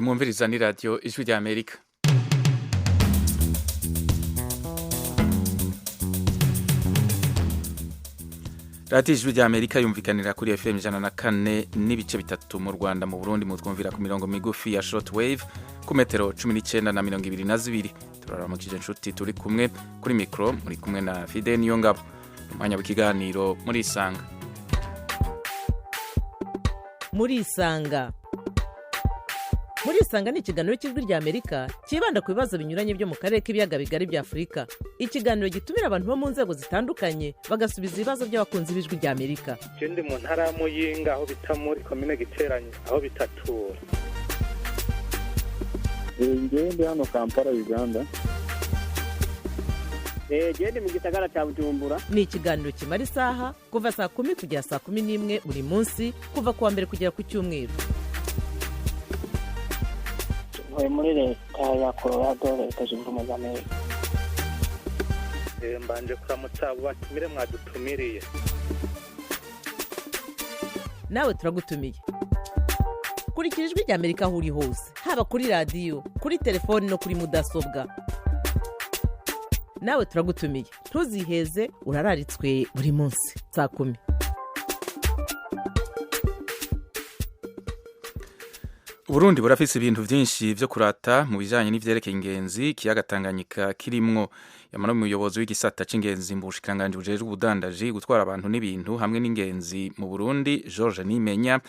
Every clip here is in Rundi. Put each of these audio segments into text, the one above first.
Mwumviriza ni radiyo Ijwi rya Amerika. Radiyo Ijwi rya Amerika yumvikanira kuri FM 104.3 mu Rwanda. Mu Burundi mutwumvira ku mirongo migufi ya short wave ku metero 19 na 22. Turaramukije inshuti turi kumwe kuri mikro, muri kumwe na Fide Niyongabo. Umwanya w'ikiganiro muri Isanga. Muri Isanga, muri Isanga ni ikiganiro cy'Ijwi rya Amerika cyibanda ku bibazo binyuranye byo mu karere k'ibiyaga bigari bya Afurika. Ikiganiro gitumira abantu bo mu nzego zitandukanye, bagasubiza ibibazo by'abakunzi b'Ijwi rya Amerika. Je ndi mu ntara ya Muyinga, aho bita muri komine Giteranyi, aho bitatura. Ngewe ndi hano Kampala, Uganda. Gende mu gisagara cya Bujumbura. Ni ikiganiro kimara isaha, kuva saa 10 kugera saa 11 buri munsi, kuva ku wa mbere kugera ku cyumweru. Ntuye muri Leta ya Colorado, Leta Zunze Ubumwe za Amerika. Mbanje kuramutsa abo batumire mwadutumiriye. Nawe turagutumiye. Kurikira Ijwi rya Amerika aho uri hose, haba kuri radiyo, kuri telefoni no kuri mudasobwa. Nawe turagutumiye, ntuziheze, urararitswe buri munsi saa 10. Uburundi burafise ibintu vyinshi vyo kurata mu bijanye n'ivyerekeye ingenzi, ikiyaga Tanganyika kirimwo. Yamara umuyobozi w'igisata c'ingenzi mu bushikiranganji bujejwe ubudandaji, gutwara abantu n'ibintu hamwe n'ingenzi mu Burundi, George Nimenya,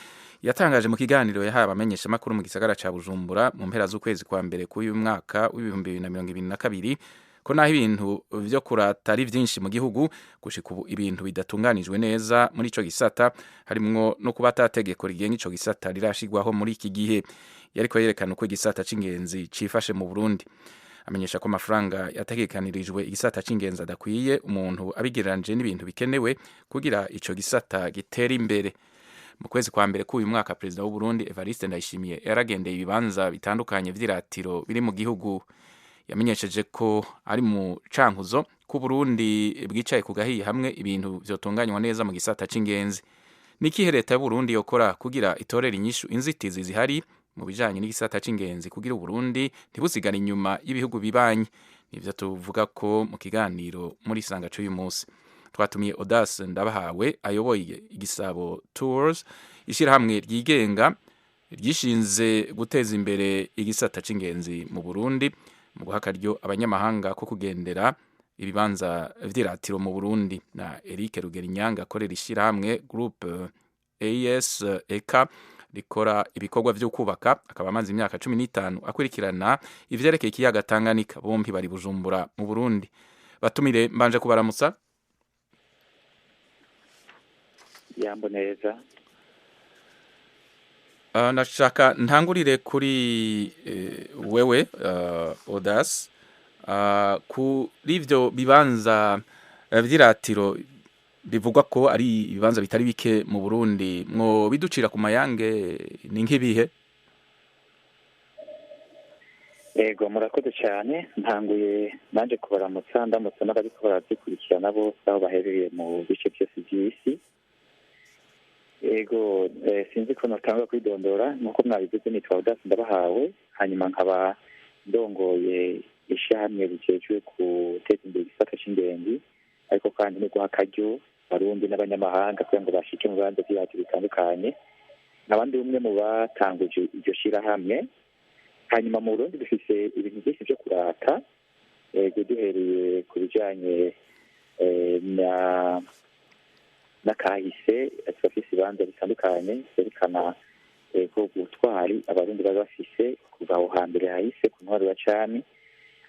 yatangaje mu kiganiro yahaye abamenyeshamakuru mu gisagara ca Bujumbura mu mpera z'ukwezi kwa mbere k'uyu mwaka w'2022 ko naho ibintu vyo kurata ari vyinshi mu gihugu, gushika ubu ibintu bidatunganijwe neza muri ico gisata, harimwo no kuba atategeko rigenga ico gisata rirashirwaho muri iki gihe. Yariko yerekana uko igisata c'ingenzi cifashe mu Burundi, amenyesha ko amafaranga yategekanirijwe igisata c'ingenzi adakwiye umuntu abigereranije n'ibintu bikenewe kugira ico gisata gitere imbere. Mu kwezi kwa mbere k'uyu mwaka, perezida w'u Burundi Evariste Ndayishimiye yaragendeye ibibanza bitandukanye vy'iratiro biri mu gihugu. Yamenyesheje ko ari mu cankuzo ko Burundi bwicaye ku gahiye hamwe ibintu vyotunganywa neza mu gisata c'ingenzi. Nikihe leta y'u Burundi yokora kugira itorere inyishu inzitizi zihari mu bijanye n'igisata c'ingenzi, kugira Uburundi ntibusigare inyuma y'ibihugu bibanyi? Nivyo tuvuga ko mu kiganiro muri Isanga c'uyu munsi. Twatumiye Audace Ndabahawe ayoboye Igisabo Tours, ishirahamwe ryigenga ryishinze guteza imbere igisata c'ingenzi mu Burundi mu guha akaryo abanyamahanga ko kugendera ibibanza vy'iratiro mu Burundi, na Eric Rugerinyanga akorera ishirahamwe Groupe AS EK rikora ibikorwa vyo kubaka, akaba amaze imyaka 15 akurikirana ivyerekeye ikiyaga Tanganyika. Bombi bari Bujumbura mu Burundi. Batumire, mbanje kubaramutsa. Yambo neza. Ndashaka ntangurire kuri wewe Audace, kuri ivyo bibanza vy'iratiro bivugwa ko ari ibibanza bitari bike mu Burundi, mwo biducira ku mayange, ni nk'ibihe? Ego, murakoze cyane. Ntanguye nanje kubaramutsa, ndamutsa n'abariko baradukurikirana bose aho baherereye mu bice byose by'isi. Ego, sinzi ko notanga kwidondora. Nkuko mwabivuze, nitwa Audace Ndabahawe, hanyuma nkaba ndongoye ishyirahamwe rijejwe guteza imbere igisata c'ingenzi, ariko kandi no guha akaryo Barundi n'abanyamahanga kugira ngo bashike mu bibanza vy'iratiro bitandukanye. Nkaba ndi umwe mu batanguje iryo shirahamwe. Hanyuma mu Burundi dufise ibintu byinshi vyo kurata. Ego, duhereye ku bijanye na n'akahise, turafise ibibanza bitandukanye vyerekana ko ubutwari Abarundi bari bafise kuva aho hambere hahise ku ntwaro ya cami.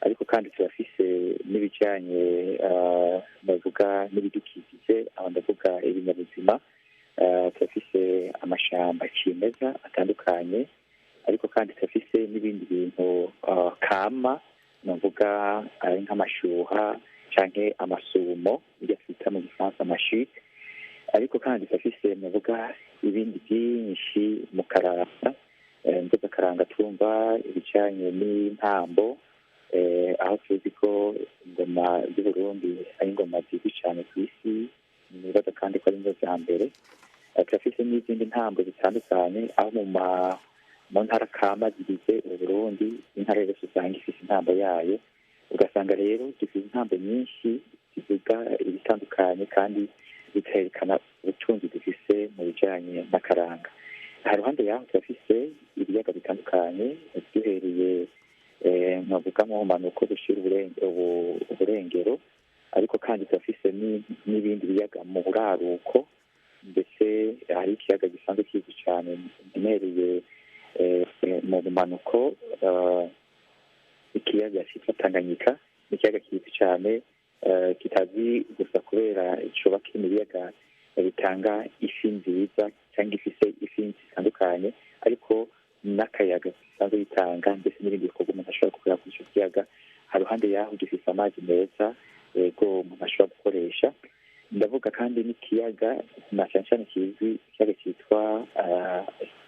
Ariko kandi turafise n'ibijanye ndavuga n'ibidukikije, aho ndavuga ibinyabuzima. Turafise amashamba cimeza atandukanye, ariko kandi turafise n'ibindi bintu kama, navuga ari nk'amashuha canke amasumo, ibyo twita mu gifaransa amashite. Ariko kandi turafise, navuga, ibindi byinshi mu karanga. Mvuga karanga, twumva ibijanye n'intambo, aho tuzi ko ingoma z'Uburundi ari ingoma zizwi cyane ku isi, nibaza kandi ko ari nizo za mbere. Turafise n'izindi ntambo zitandukanye, aho mu Mu ntara kama zigize Uburundi, intara yose usanga ifise intambo yayo. Ugasanga rero dufise intambo nyinshi zivuga ibitandukanye kandi bikerekana ubutunzi dufise mu bijanye n'akaranga. Haruhande yaho turafise ibiyaga bitandukanye, duhereye nkavuga mu mpanuka gushira uburengero, ariko kandi turafise n'ibindi biyaga mu buraruko. Ndetse hari ikiyaga gisanzwe kizwi cyane mpereye mu bumanuko, ikiyaga cyitwa Tanganyika. Ni ikiyaga kizwi cyane, kitazi gusa kubera coba kiri mu biyaga bitanga ifi nziza cyangwa ifise ifi zitandukanye, ariko n'akayaga gisanzwe bitanga, ndetse n'ibindi bikorwa umuntu ashobora gukorera kuri icyo kiyaga. Haruhande yaho gifise amazi meza, yego, umuntu ashobora gukoresha. Ndavuga kandi n'ikiyaga na cyane cyane kizwi, ikiyaga cyitwa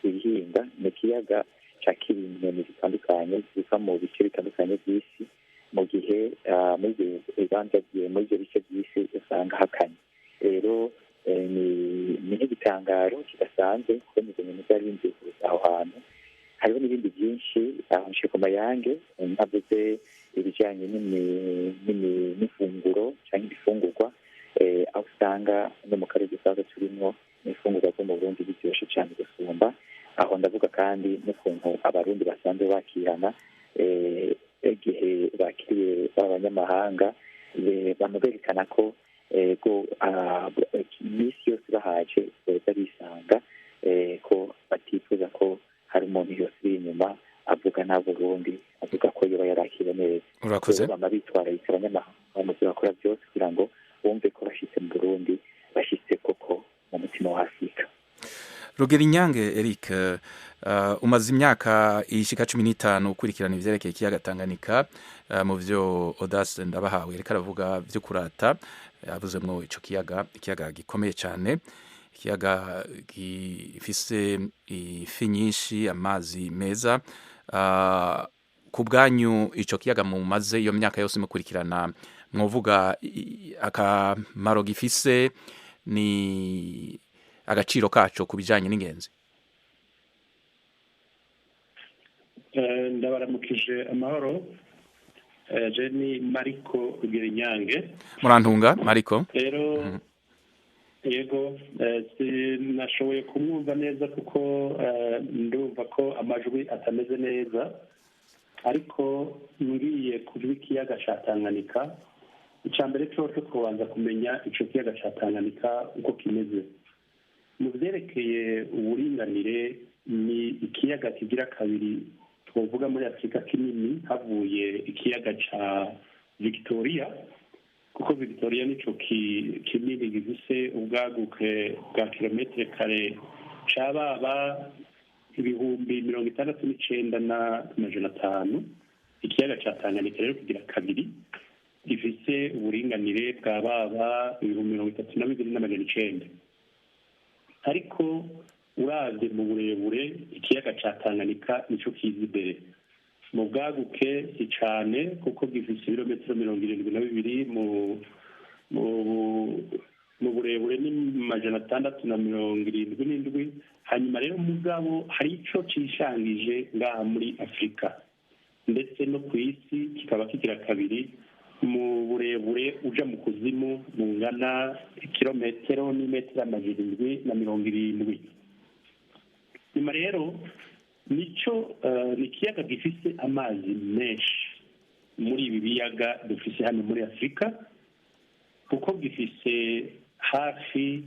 Ibihinga. Ni ikiyaga cakira inyoni zitandukanye ziva mu bice bitandukanye by'isi, mu gihe muri ibyo bibanza, muri ibyo bice by'isi usanga hakanye. Rero ni nk'igitangaro kidasanzwe kubona izo nyoni zari binjiye kuza aho hantu. Hariho n'ibindi byinshi aho nshike ku mayange, ntavuze ibijyanye n'ifunguro cyangwa ibifungurwa, aho usanga no mu karere dusanzwe turimo n'imfungurwa zo mu Burundi biryoshye cyane gusumba. Aho ndavuga kandi n'ukuntu Abarundi basanzwe bakirana, igihe bakiriye b'abanyamahanga bamuberekana ko iminsi yose bahaje boza bisanga, ko batifuza ko hari umuntu yose uri inyuma avuga nta Burundi, avuga ko yoba yarakira neza. Urakoze. Bama bitwararitse abanyamahanga mu byo bakora byose, kugira ngo bumve ko bashyitse mu Burundi, bashyitse koko mu mutima wa Afurika. Rugero Inyange Eric, umaze imyaka ishika 15 ukurikirana ivyerekeye ikiyaga Tanganyika. Mu vyo Audace Ndabahawe yariko aravuga vyo kurata, yavuzemwo ico kiyaga, ikiyaga gikomeye cyane, ikiyaga gifise ifi nyinshi, amazi meza. Ku bwanyu, ico kiyaga mumaze iyo myaka yose mukurikirana, mwovuga akamaro gifise ni agaciro kaco ku bijanye n'ingenzi? Ndabaramukije amahoro. Je ni Mariko Rugerinyange. Murantunga, Mariko. Rero yego, sinashoboye kumwumva neza kuko ndumva ko amajwi atameze neza, ariko ngiye ku bw'ikiyaga ca Tanganyika, icya mbere cose kubanza kumenya ico kiyaga ca Tanganyika uko kimeze mu vyerekeye uburinganire. Ni ikiyaga kigira kabiri twovuga muri Afurika kinini, havuye ikiyaga ca Victoria, kuko Victoria nico kinini gifise ubwaguke bwa kilometero kare cababa 69,500. Ikiyaga ca Tanganyika rero kigira kabiri, gifise uburinganire bwa baba 32,900. Ariko uravye mu burebure, ikiyaga ca Tanganyika nico kiza imbere. Mu bwaguke si cane, kuko gifise ibirometero 72, mu burebure ni 677. Hanyuma rero mugabo hari ico cishangije ngaha muri Afurika ndetse no ku isi, kikaba kigira kabiri mu burebure uja mu kuzimu, bungana ikirometero n'imetero 770. Nyuma rero nico ni ikiyaga gifise amazi menshi muri ibi biyaga dufise hano muri Afurika, kuko gifise hafi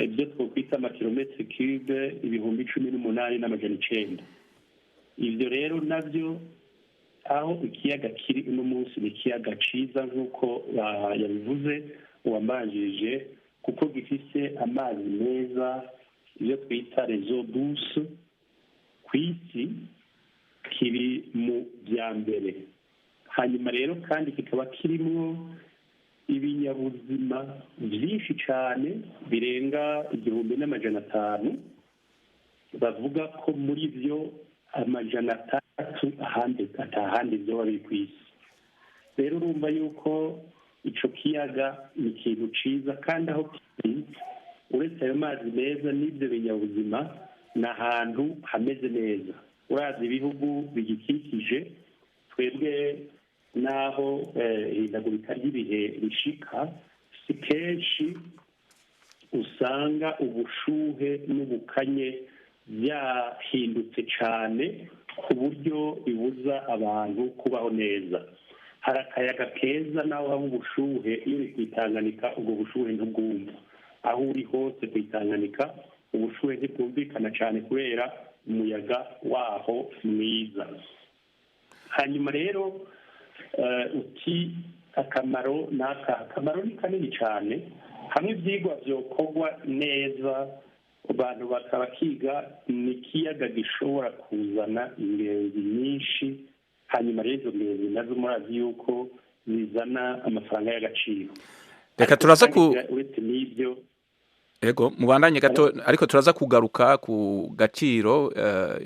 ibyo twokwita amakilometero cube 18,900. Ivyo rero navyo, aho ikiyaga kiri uno munsi, ni ikiyaga ciza nk'uko yabivuze uwambanjirije, kuko gifise amazi meza, ibyo twita réseau douce. Ku isi kiri mu bya mbere. Hanyuma rero kandi kikaba kirimwo ibinyabuzima byinshi cyane birenga 1,500, bavuga ko muri byo 300 ahandi atahandi byoba biri ku isi. Rero urumva yuko ico kiyaga ni ikintu ciza, kandi aho kiri, uretse ayo mazi meza n'ibyo binyabuzima, Ni ahantu hameze neza. Urazi ibihugu bigikikije, twebwe naho ihindagurika ry'ibihe rishika, si kenshi usanga ubushuhe n'ubukanye byahindutse cyane ku buryo bibuza abantu kubaho neza. Hari akayaga keza, naho haba ubushuhe, iyo uri kwitanganika ubwo bushuhe ntubwumva. Aho uri hose kwitanganika ubushuhe ntibwumvikana cyane kubera umuyaga waho mwiza. Hanyuma rero uti akamaro ni aka? Akamaro ni kanini cyane. Hamwe ibyigwa byokorwa neza, abantu bakaba kiga, ni ikiyaga gishobora kuzana ingenzi nyinshi. Hanyuma rero izo ngenzi nazo murazi yuko zizana amafaranga y'agaciro. Reka turaza ku Uretse n'ibyo Ego, mubandanye gato, ariko turaza kugaruka ku gaciro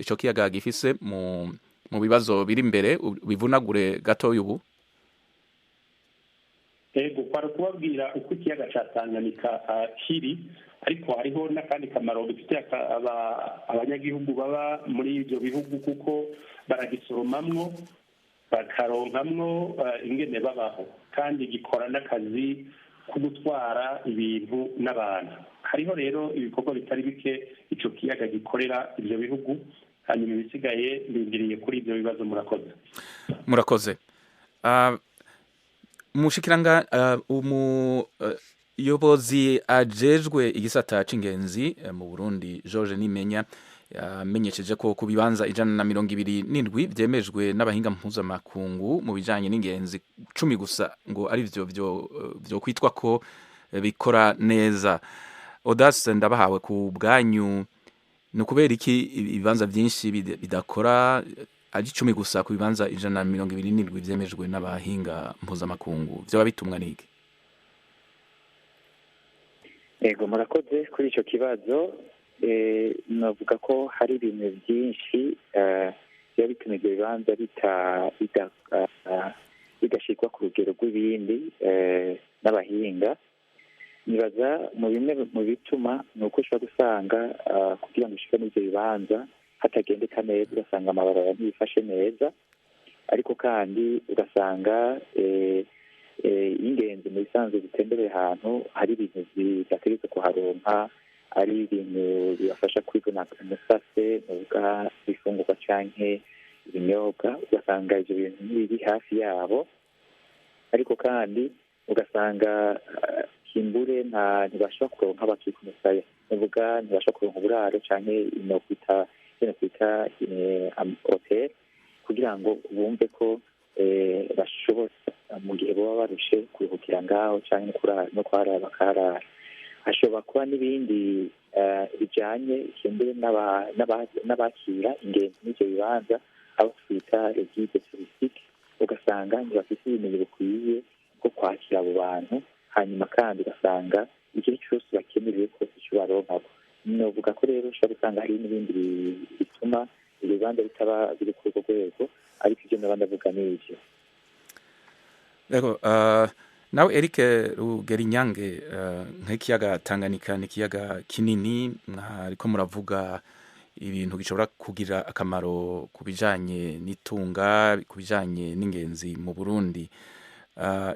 ico kiyaga gifise mu bibazo biri imbere. Bivunagure gato ubu. Ego, kwari kubabwira uko ikiyaga ca Tanganyika kiri, ariko hariho n'akandi kamaro gifitiye abanyagihugu baba muri ibyo bihugu, kuko baragisoromamwo bakaronkamwo ingene babaho, kandi gikora n'akazi ko gutwara ibintu n'abantu. Hariho rero ibikorwa bitari bike ico kiyaga gikorera ibyo bihugu. Hanyuma ibisigaye ndindiriye kuri ibyo bibazo. Murakoze. Murakoze. Mushikiranga umuyobozi ajejwe igisata c'ingenzi mu Burundi, George Nimenya, yamenyesheje ko ku bibanza 127 vyemejwe n'abahinga mpuzamakungu mu bijanye n'ingenzi, 10 gusa ngo ari vyo kwitwa ko bikora neza. Audace Ndabahawe, ku bwanyu ni ukubera iki ibibanza vyinshi bidakora, ari 10 gusa ku bibanza 127 vyemejwe n'abahinga mpuzamakungu? Vyoba bitumwa n'iki? Ego, murakoze kuri icyo kibazo. Navuga ko hari ibintu byinshi biba bituma ibyo bibanza bidashyirwa ku rugero rw'ibindi n'abahinga. Nibaza mu bimwe mu bituma ni uko ushobora gusanga kugira ngo ushike muri ibyo bibanza hatagendeka neza, ugasanga amabarabara ntiyifashe neza. Ariko kandi ugasanga ingenzi mu bisanzwe zitembereye ahantu hari ibintu zidategerezwa kuharonka, ari ibintu bibafasha kwivuna umusase, nuvuga ibifungurwa canke ibinyobwa, ugasanga ivyo bintu ntibiri hafi yabo. Ariko kandi ugasanga kimbure ntibashobora kuronka bakika umusaya, nuvuga ntibashobora kuronka uburaro canke ino kwita hotel, kugira ngo bumve ko bashobora mu gihe baba barushe kuruhukira ngaho canke no kuharara bakaharara. Hashobora kuba n'ibindi bijanye kimbure n'abakira ingenzi n'ivyo bibanza, abo twita les guides touristiques, ugasanga ntibafise ubumenyi bukwiye bwo kwakira abo bantu. Hanyuma kandi ugasanga igihe cyose bakenerewe kose ico baronkako. Novuga ko rero ushobora gusanga hari n'ibindi bituma ibibanza bitaba biri kuri urwo rwego, ariko ivyo naba ndavuga ni ivyo. Ego, nawe Eric Rugerinyange, nk'ikiyaga Tanganyika ni ikiyaga kinini, mwariko muravuga ibintu gishobora kugira akamaro ku bijanye n'itunga, ku bijanye n'ingenzi mu Burundi.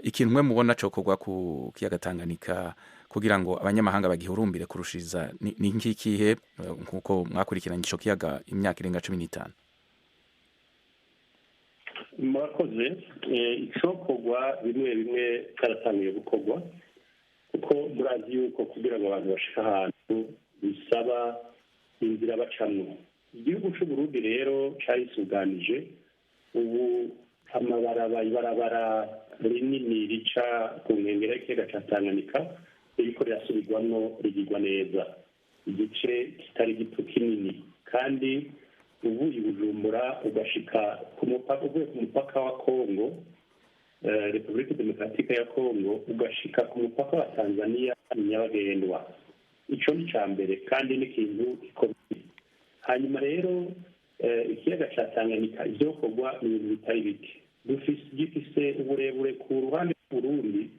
Ikintu mwe mubona cokorwa ku kiyaga Tanganyika kugira ngo abanyamahanga bagihurumbire kurushiriza ni nk'ikihe, nkuko mwakurikiranye ico kiyaga imyaka irenga 15? Murakoze. Icokorwa bimwe bimwe cyaratangiye gukorwa, kuko murazi yuko kugira ngo abantu bashike ahantu bisaba inzira bacamwo. Igihugu c'u Burundi rero carisuganije, ubu amabarabara, ibarabara rinini rica ku nkengera y'ikiyaga ca Tanganyika ririko rirasubirwamwo, rigirwa neza, igice kitari gito kinini. Kandi uvuye i Bujumbura ugashika ku mupaka, uvuye ku mupaka wa Congo, Republique Démocratique ya Congo, ugashika ku mupaka wa Tanzania, ni nyabagendwa. Ico ni ica mbere kandi ni ikintu gikomeye. Hanyuma rero ikiyaga ca Tanganyika, ivyokorwa ni ibintu bitari bike. Gifise uburebure ku ruhande rw'Uburundi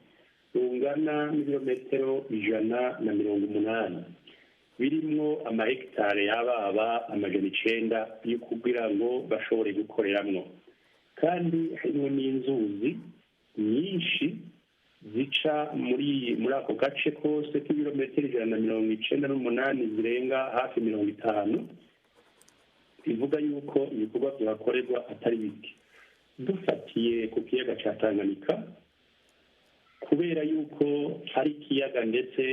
rungana n'ibirometero 180. Birimwo amahegitare yababa 900 yo kugira ngo bashobore gukoreramwo, kandi harimwo n'inzuzi nyinshi zica muri ako gace kose k'ibirometero 198 zirenga hafi 50. Bivuga yuko ibikorwa byakorerwa atari bike. Dufatiye ku kiyaga ca Tanganyika, kubera yuko ari ikiyaga ndetse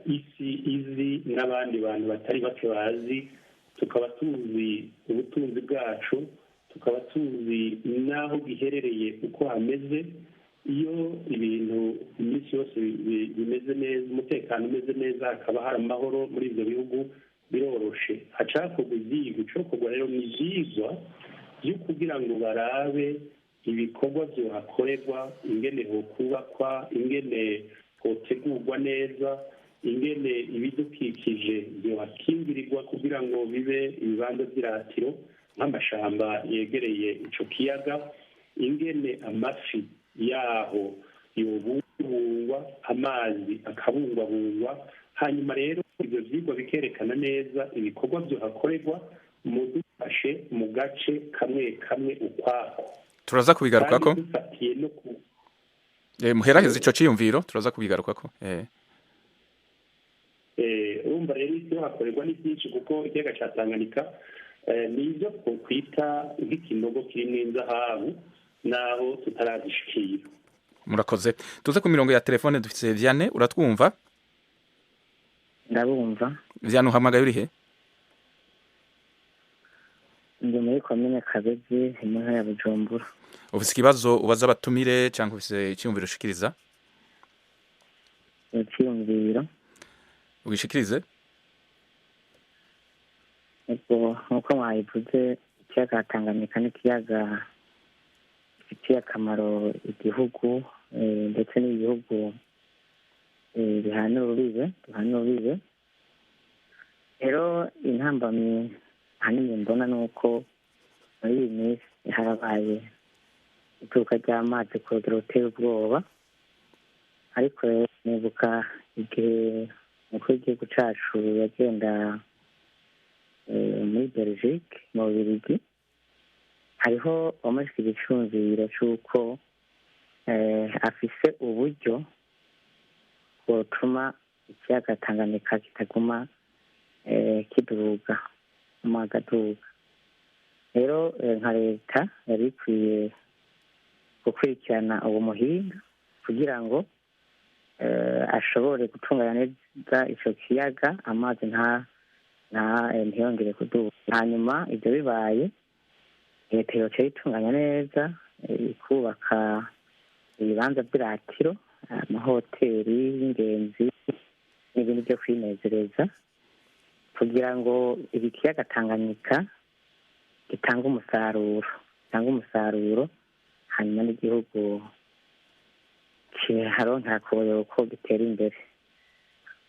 isi izi n'abandi bantu batari bake bazi, tukaba tuzi ubutunzi bwacu, tukaba tuzi n'aho giherereye uko hameze. Iyo ibintu iminsi yose bimeze neza, umutekano umeze neza, hakaba hari amahoro muri ibyo bihugu, biroroshe hacakorwa ivyigwa. Icokorwa rero ni ivyigwa vyo kugira ngo barabe ibikorwa vyohakorerwa, ingene hokubakwa, ingene hotegurwa neza, ingene ibidukikije vyohakingirirwa kugira ngo bibe ibibanza vy'iratiro nk'amashamba yegereye ico kiyaga, ingene amafi yaho yobungwa, amazi akabungwabungwa. Hanyuma rero ivyo vyigwa bikerekana neza ibikorwa vyohakorerwa, mudufashe mu gace kamwe kamwe ukwako. Turaza kubigarukako. Kandi dufatiye no ku Muheraheze ico ciyumviro, turaza kubigarukako. Urumva rero ivyo hakorerwa ni byinshi, kuko ikiyaga ca Tanganyika ni ivyo twokwita nk'ikinogo kirimwo inzahabu, naho tutarazishikira. Murakoze. Tuze ku mirongo ya telefone, dufise Vianney, uratwumva? Ndabumva. Vianney, uhamagaye urihe? Ndi muri komine Kabezi, mu ntara ya Bujumbura. Ufise ikibazo ubaza abatumire cyangwa ufise icyumviro ushikiriza? Icyiyumviro. Ugishikirize. Ubwo nk'uko mwabivuze, ikiyaga Tanganyika n'ikiyaga gifitiye akamaro igihugu, ndetse n'ibihugu bihana urubibe. Rero intambamyi ahanini mbona ni uko muri iyi minsi harabaye iduka ry'amazi ku rugero ruteye ubwoba. Ariko rero nibuka igihe umukuru w'igihugu cacu yagenda muri Belgique, mu Bubiligi, hariho uwamushikira iciyumviro c'uko afise uburyo bwotuma ikiyaga Tanganyika kitaguma kiduga, amazi aduga. Rero nka leta yari ikwiye gukurikirana uwo muhinga kugira ngo ashobore gutunganya neza ico kiyaga, amazi nta nta ntiyongere kuduga. Hanyuma ibyo bibaye, leta yoca yitunganya neza, ikubaka ibibanza by'iratiro, amahoteli y'ingenzi n'ibindi byo kwinezereza, kugira ngo iki kiyaga Tanganyika gitange umusaruro, hanyuma n'igihugu kiharonkera ko gitera imbere.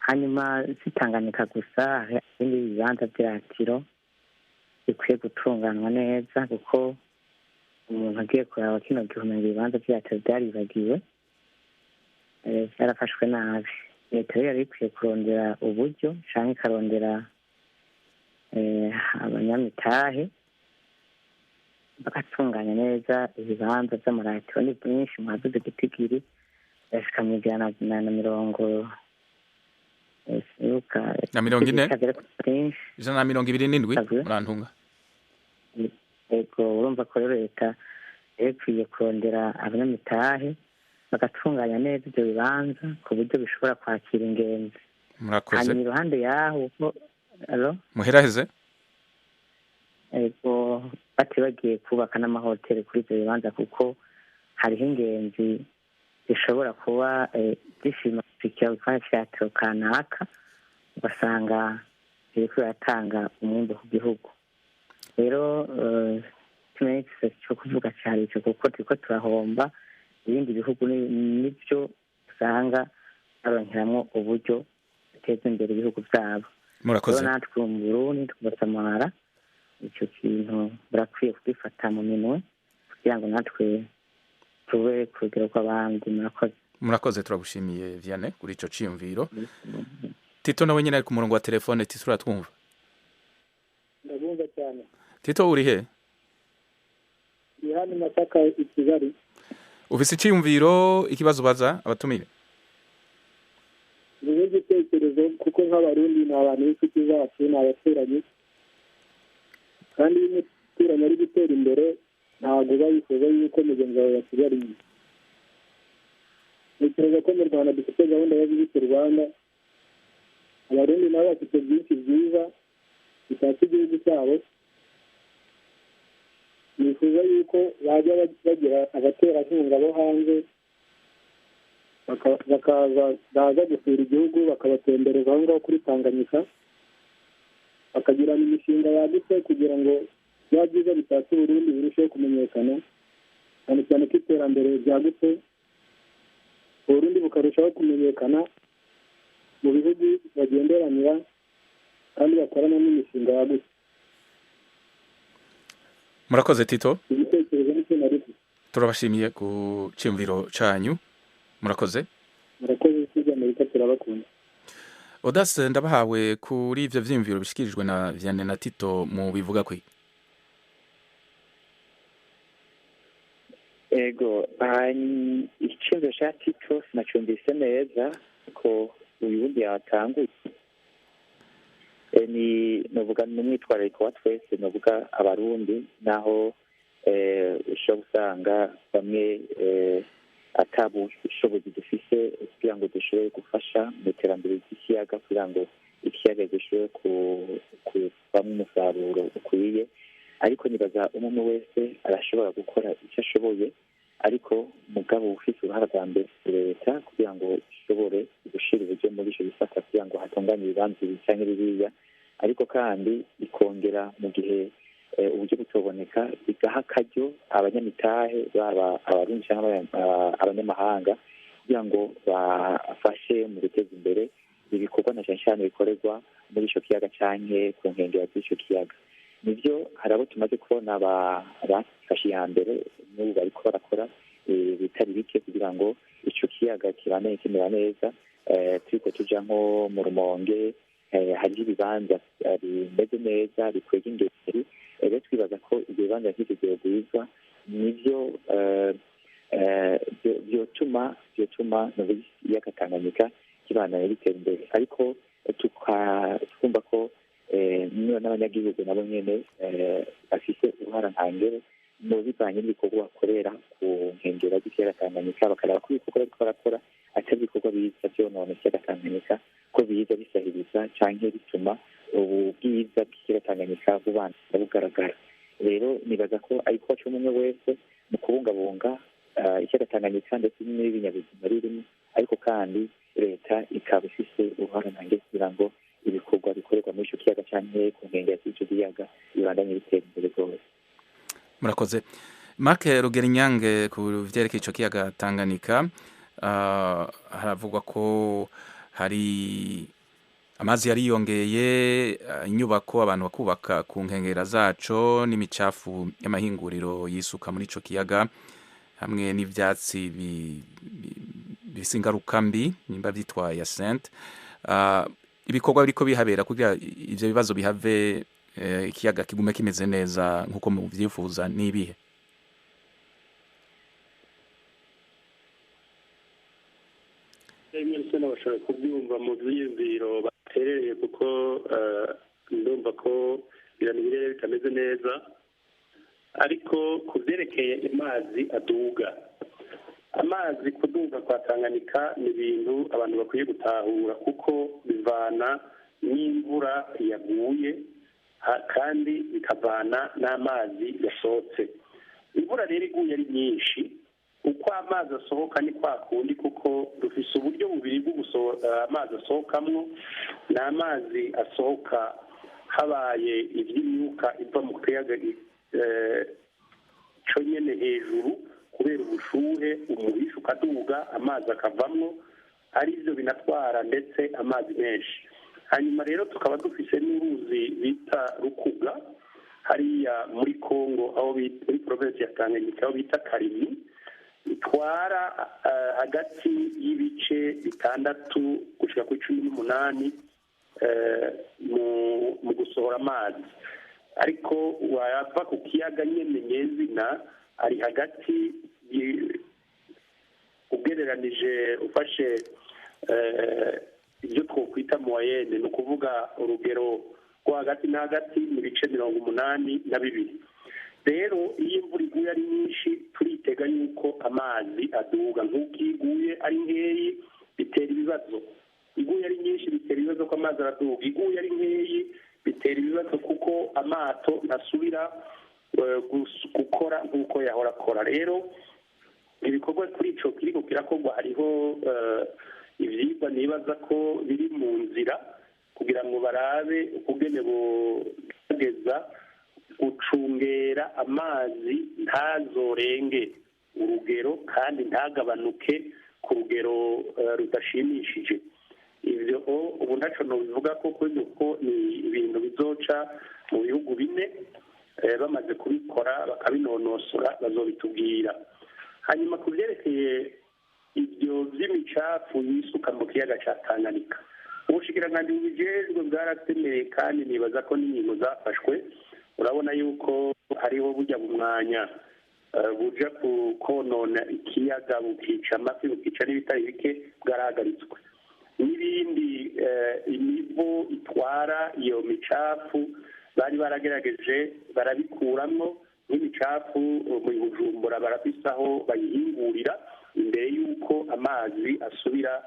Hanyuma si Tanganyika gusa, hari ibindi bibanza by'iratiro bikwiye gutunganywa neza, kuko umuntu agiye kuraba kino gihe umenga ibibanza by'iratiro byaribagiwe, byarafashwe nabi. Leta rero yari ikwiye kurondera uburyo canke ikarondera abanyamitahe bagatunganya neza ibibanza vy'amaratiro. Ni byinshi, mwavuze igitigiri birashika 140 sinibuka. Na 40. Bitagera kuri byinshi. 127. Savuye. Murantunga. Ego, urumva ko rero leta yari ikwiye kurondera abanyamitahe bagatunganya neza ibyo bibanza ku buryo bishobora kwakira ingenzi. Murakoze. Hanyuma iruhande yaho uko alo. Muheraheze. Ego, batibagiye kubaka n'amahoteli kuri ibyo bibanza, kuko hariho ingenzi zishobora kuba zishima gushikira ikibanza c'iratiro kanaka, ugasanga biriko biratanga umwimbu ku gihugu. Rero ikimenyetso cyo kuvuga cyari ico, kuko turiko turahomba. Ibindi bihugu nivyo usanga baronkeramwo uburyo biteza imbere ibihugu vyabo. Murakoze. Rero natwe mu Burundi tugasamara, ico kintu barakwiye kugifata mu minwe kugira ngo natwe tube ku rugero rw'abandi. Murakoze. Murakoze, turagushimiye Vianney kuri ico ciyumviro. Tito nawe nyine ari ku murongo wa telefone. Tito, uratwumva? Ndabumva cyane. Tito, uri he? Ndi hano Masaka i Kigali. Ufise iciyumviro, ikibazo ubaza abatumire? Ni igitekerezo, kuko nk'Abarundi ni abantu b'inshuti zacu, ni abaturanyi, kandi iyo umuturanyi ari gutera imbere ntabwo uba wifuza yuko mugenzi wawe yasigara inyuma. Ntekereza ko mu Rwanda dufite gahunda ya Visit Rwanda, Abarundi nabo bafite byinshi byiza bitatse igihugu cyabo. Nifuza yuko bajya bagira abaterankunga bo hanze bakaza baza gusura igihugu, bakabatembereza aho ngaho kuri Tanganyika, bakagirana imishinga yagutse kugira ngo bya byiza bitatse Uburundi birusheho kumenyekana, cyane cyane ko iterambere ryagutse, Uburundi bukarushaho kumenyekana mu bihugu bagenderanira kandi bakorana n'imishinga yagutse. Murakoze, Tito. Igitekerezo nicyo nari mfite. Turabashimiye ku ciyumviro canyu, murakoze. Murakoze, Ijwi ry'Amerika turabakunda. Odase, ndabahawe kuri ivyo vyiyumviro bishikirijwe na Vianney na Tito, mu bivuga kwi? Ego, iciyumviro ca Tito sinacumvise neza ko uyu wundi yatanguye. Ni novuga ni umwitwarariko wa twese, novuga Abarundi, naho ushobora gusanga bamwe ata bushobozi dufise kugira ngo dushobore gufasha mu iterambere ry'ikiyaga, kugira ngo ikiyaga gishobore kuvamwo umusaruro ukwiye. Ariko nibaza umwe wese arashobora gukora icyo ashoboye, ariko mugabo ufise uruhara rwa mbere leta, kugira ngo ishobore gushira uburyo muri ico gisata kugira ngo hatunganye ibibanza ibi canke biriya, ariko kandi ikongera mu gihe uburyo butoboneka bigaha akaryo abanyamitahe, baba Abarundi canke abanyamahanga, kugira ngo bafashe mu guteza imbere ibikorwa na cane cane bikorerwa muri ico kiyaga canke ku nkengera z'ico kiyaga. Nivyo, hari abo tumaze kubona bafashe iya mbere, n'ubu bariko barakora bitari bike kugira ngo ico kiyaga kibandanye kimera neza. Turiko tuja nko mu Rumonge, hariho ibibanza bimeze neza bikwega ingeri. Rero twibaza ko ivyo bibanza nk'ivyo vyogwizwa, nivyo vyotuma ikiyaga Tanganyika kibandanya gitera imbere, ariko twumva ko n'abanyagihugu nabo nyene bafise uruhara ntangere mu bivanye n'ibikorwa bakorera ku nkengera z'ikiyaga Tanganyika, bakaraba ko ibikorwa bariko barakora atari ibikorwa biza vyonona ikiyaga Tanganyika, ko biza bisahiriza canke bituma ubu bwiza bw'ikiyaga Tanganyika bubanza bugaragara. Rero nibaza ko ariko c'umwe wese mu kubungabunga ikiyaga Tanganyika ndetse n'ibinyabuzima birimo, ariko kandi leta ikaba ifise uruhara ntangere kugira ngo ibikorwa bikorerwa muri ico kiyaga canke ku nkengera z'ico kiyaga bibandanye bitera imbere rwose. Murakoze. Mark Rugerinyange, ku vyerekeye ico kiyaga Tanganyika, haravugwa ko hari amazi yariyongeye, inyubako abantu bakubaka ku nkengera zaco, n'imicafu y'amahinguriro yisuka muri ico kiyaga, hamwe n'ivyatsi bifise ingaruka mbi nimba vyitwa hyacinthe. Ibikorwa biriko bihabera kugira ivyo bibazo bihave, ikiyaga kigume kimeze neza nk'uko muvyifuza, n'ibihe? Rimwe bashobora kubyumva mu byiyumviro baterereye, kuko ndumva ko ibirere bitameze neza. Ariko ku byerekeye amazi aduga, amazi kuduga kwa Tanganyika ni ibintu abantu bakwiye gutahura, kuko bivana n'imvura yaguye kandi bikavana n'amazi yasohotse. Imvura rero iguye ari nyinshi, uko amazi asohoka ni kwa kundi, kuko dufise uburyo bubiri bwo amazi asohokamwo. Ni amazi asohoka habaye iby'imyuka iva mu kiyaga cyo nyene hejuru kubera ubushuhe, umuhisha ukaduga amazi akavamwo, arivyo binatwara ndetse amazi menshi. Hanyuma rero tukaba dufise n'uruzi bita Rukuga hariya muri Kongo, aho muri provinsi ya Tanganyika, aho bita Karimi, itwara hagati y'ibice 6 gushika kuri 18. mu gusohora amazi, ariko wava ku kiyaga nyene nyezina ari hagati, ugereranije ufashe ibyo twokwita moyenne, ni ukuvuga urugero rwo hagati na hagati mu bice 82. Rero iyo imvura iguye ari nyinshi turitega yuko amazi aduga, nk'uko iyo iguye ari nkeyi bitera ibibazo, iguye ari nyinshi bitera ibibazo ko amazi araduga, iguye ari nkeyi bitera ibibazo kuko amato ntasubira gukora nk'uko yahora akora. Rero ibikorwa kuri ico kiriko kirakorwa, hariho ivyigwa nibaza ko biri mu nzira kugira ngo barabe ukugene bogerageza gucungera amazi ntazorenge urugero kandi ntagabanuke ku rugero rudashimishije. Ivyo ubu ntaco nobivuga ko kuko ni ibintu bizoca mu bihugu bine, bamaze kubikora bakabinonosora bazobitubwira. Hanyuma ku vyerekeye ibyo vy'imicafu yisuka mu kiyaga ca Tanganyika, ubushikiranganji bubijejwe bwaratemeye kandi nibaza ko n'ingingo zafashwe. Urabona yuko hariho burya bumwanya buja konona ikiyaga, bukica amafi, bukica n'ibitari bike, bwarahagaritswe. N'ibindi imivu itwara iyo micafu bari baragerageje barabikuramwo, nk'imicafu mu Bujumbura barafise aho bayihingurira imbere y'uko amazi asubira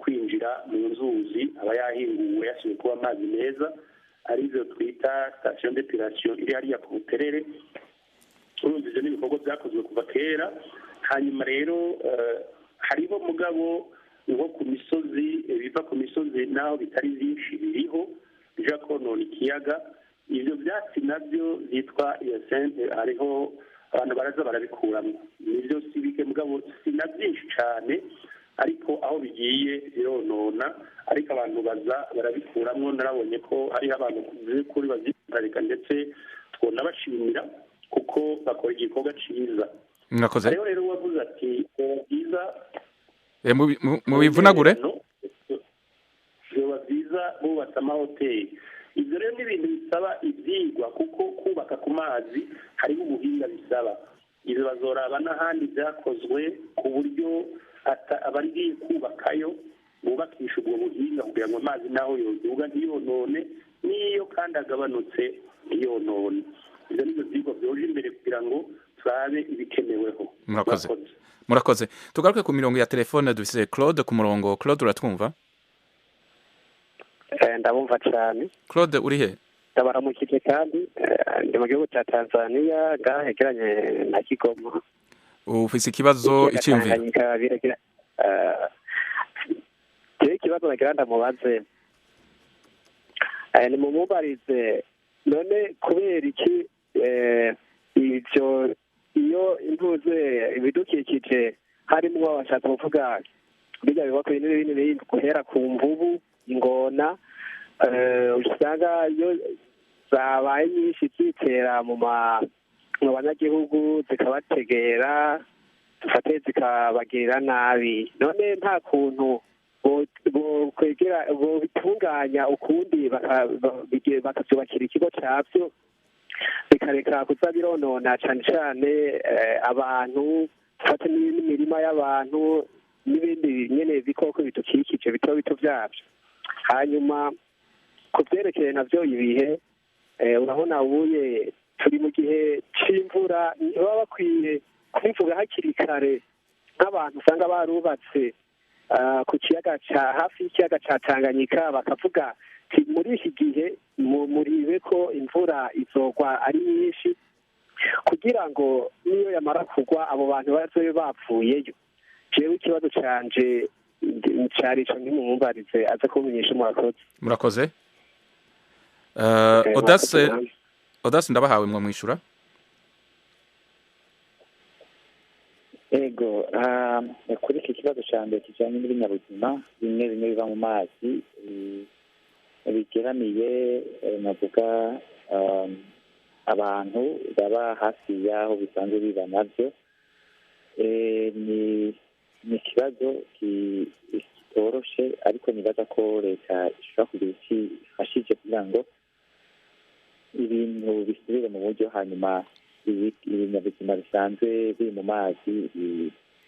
kwinjira mu nzuzi, aba yahinguwe yasubiye kuba amazi meza, arivyo twita station d'épuration iri hariya ku Buterere. Urumva ivyo n'ibikorwa vyakozwe kuva kera. Hanyuma rero hariho mugabo nko ku misozi, biva ku misozi naho bitari vyinshi biriho bija konona ikiyaga. Ivyo vyatsi navyo vyitwa hyacinthe, hariho abantu baraza barabikuramwo, nivyo si bike mugabo si na vyinshi cane, ariko aho bigiye bironona, ariko abantu baza barabikuramwo. Narabonye ko hariho abantu kuri bavyitwararika, ndetse twonabashimira kuko bakora igikorwa ciza. Mwakoze. Hariho rero uwavuze ati byiza mubivunagure, vyoba vyiza bubatse amahoteli. Ivyo rero ni ibintu bisaba ivyigwa, kuko kubaka ku mazi hariho ubuhinga bisaba. Ivyo bazoraba n'ahandi vyakozwe ku buryo abagiye kubakayo bubakisha ubwo buhinga kugira ngo amazi naho yoduga ntiyonone, n'iyo kandi agabanutse ntiyonone. Ivyo nivyo vyigwa vyoje imbere kugira ngo turabe ibikeneweho. Murakoze. Murakoze. Tugaruke ku mirongo ya telefone, dufise Claude ku murongo. Claude, uratwumva? Ndabumva cyane. Claude, uri he? Ndabaramukije kandi ndi mu gihugu cya Tanzania, ngaha hegeranye na Kigoma. Ufise ikibazo, iciyumviro? Jewe ikibazo nagira ndamubaze, nimumubarize none kubera iki ivyo iyo imvuze ibidukikije harimwo bashatse kuvuga bijya bibako binini binini guhera ku mvubu, ingona, usanga iyo zabaye nyinshi zitera mu banyagihugu zikabategera, dufate zikabagirira nabi. None nta kuntu bokwegera bobitunganya ukundi bakavyubakira ikigo cavyo, bikareka kuza bironona cane cane abantu, dufate n'imirima y'abantu n'ibindi nyene bikoko bidukikije bito bito vyavyo. Hanyuma ku vyerekeye navyo ibihe, urabona ubuye turi mu gihe c'imvura, ntibaba bakwiye kubivuga hakiri kare nk'abantu usanga barubatse ku kiyaga ca hafi y'ikiyaga ca Tanganyika, bakavuga muri iki gihe muribe ko imvura izogwa ari nyinshi, kugira ngo niyo yamara kugwa abo bantu bazobe bapfuyeyo. Jewe ikibazo canje cari ico, ntimumubarize aze kumenyesha. Murakoze. Murakoze. Odase ndabahawe mwo mwishura. Ego, kuri iki kibazo ca mbere kijanye n'ibinyabuzima bimwe bimwe biva mu mazi bigeramiye, navuga abantu baba hafi y'aho bisanzwe biba navyo, ni ikibazo bitoroshe, ariko nibaza ko leta ishobora kugira iki ifashije kugira ngo ibintu bisubire mu buryo, hanyuma ibinyabuzima bisanzwe biri mu mazi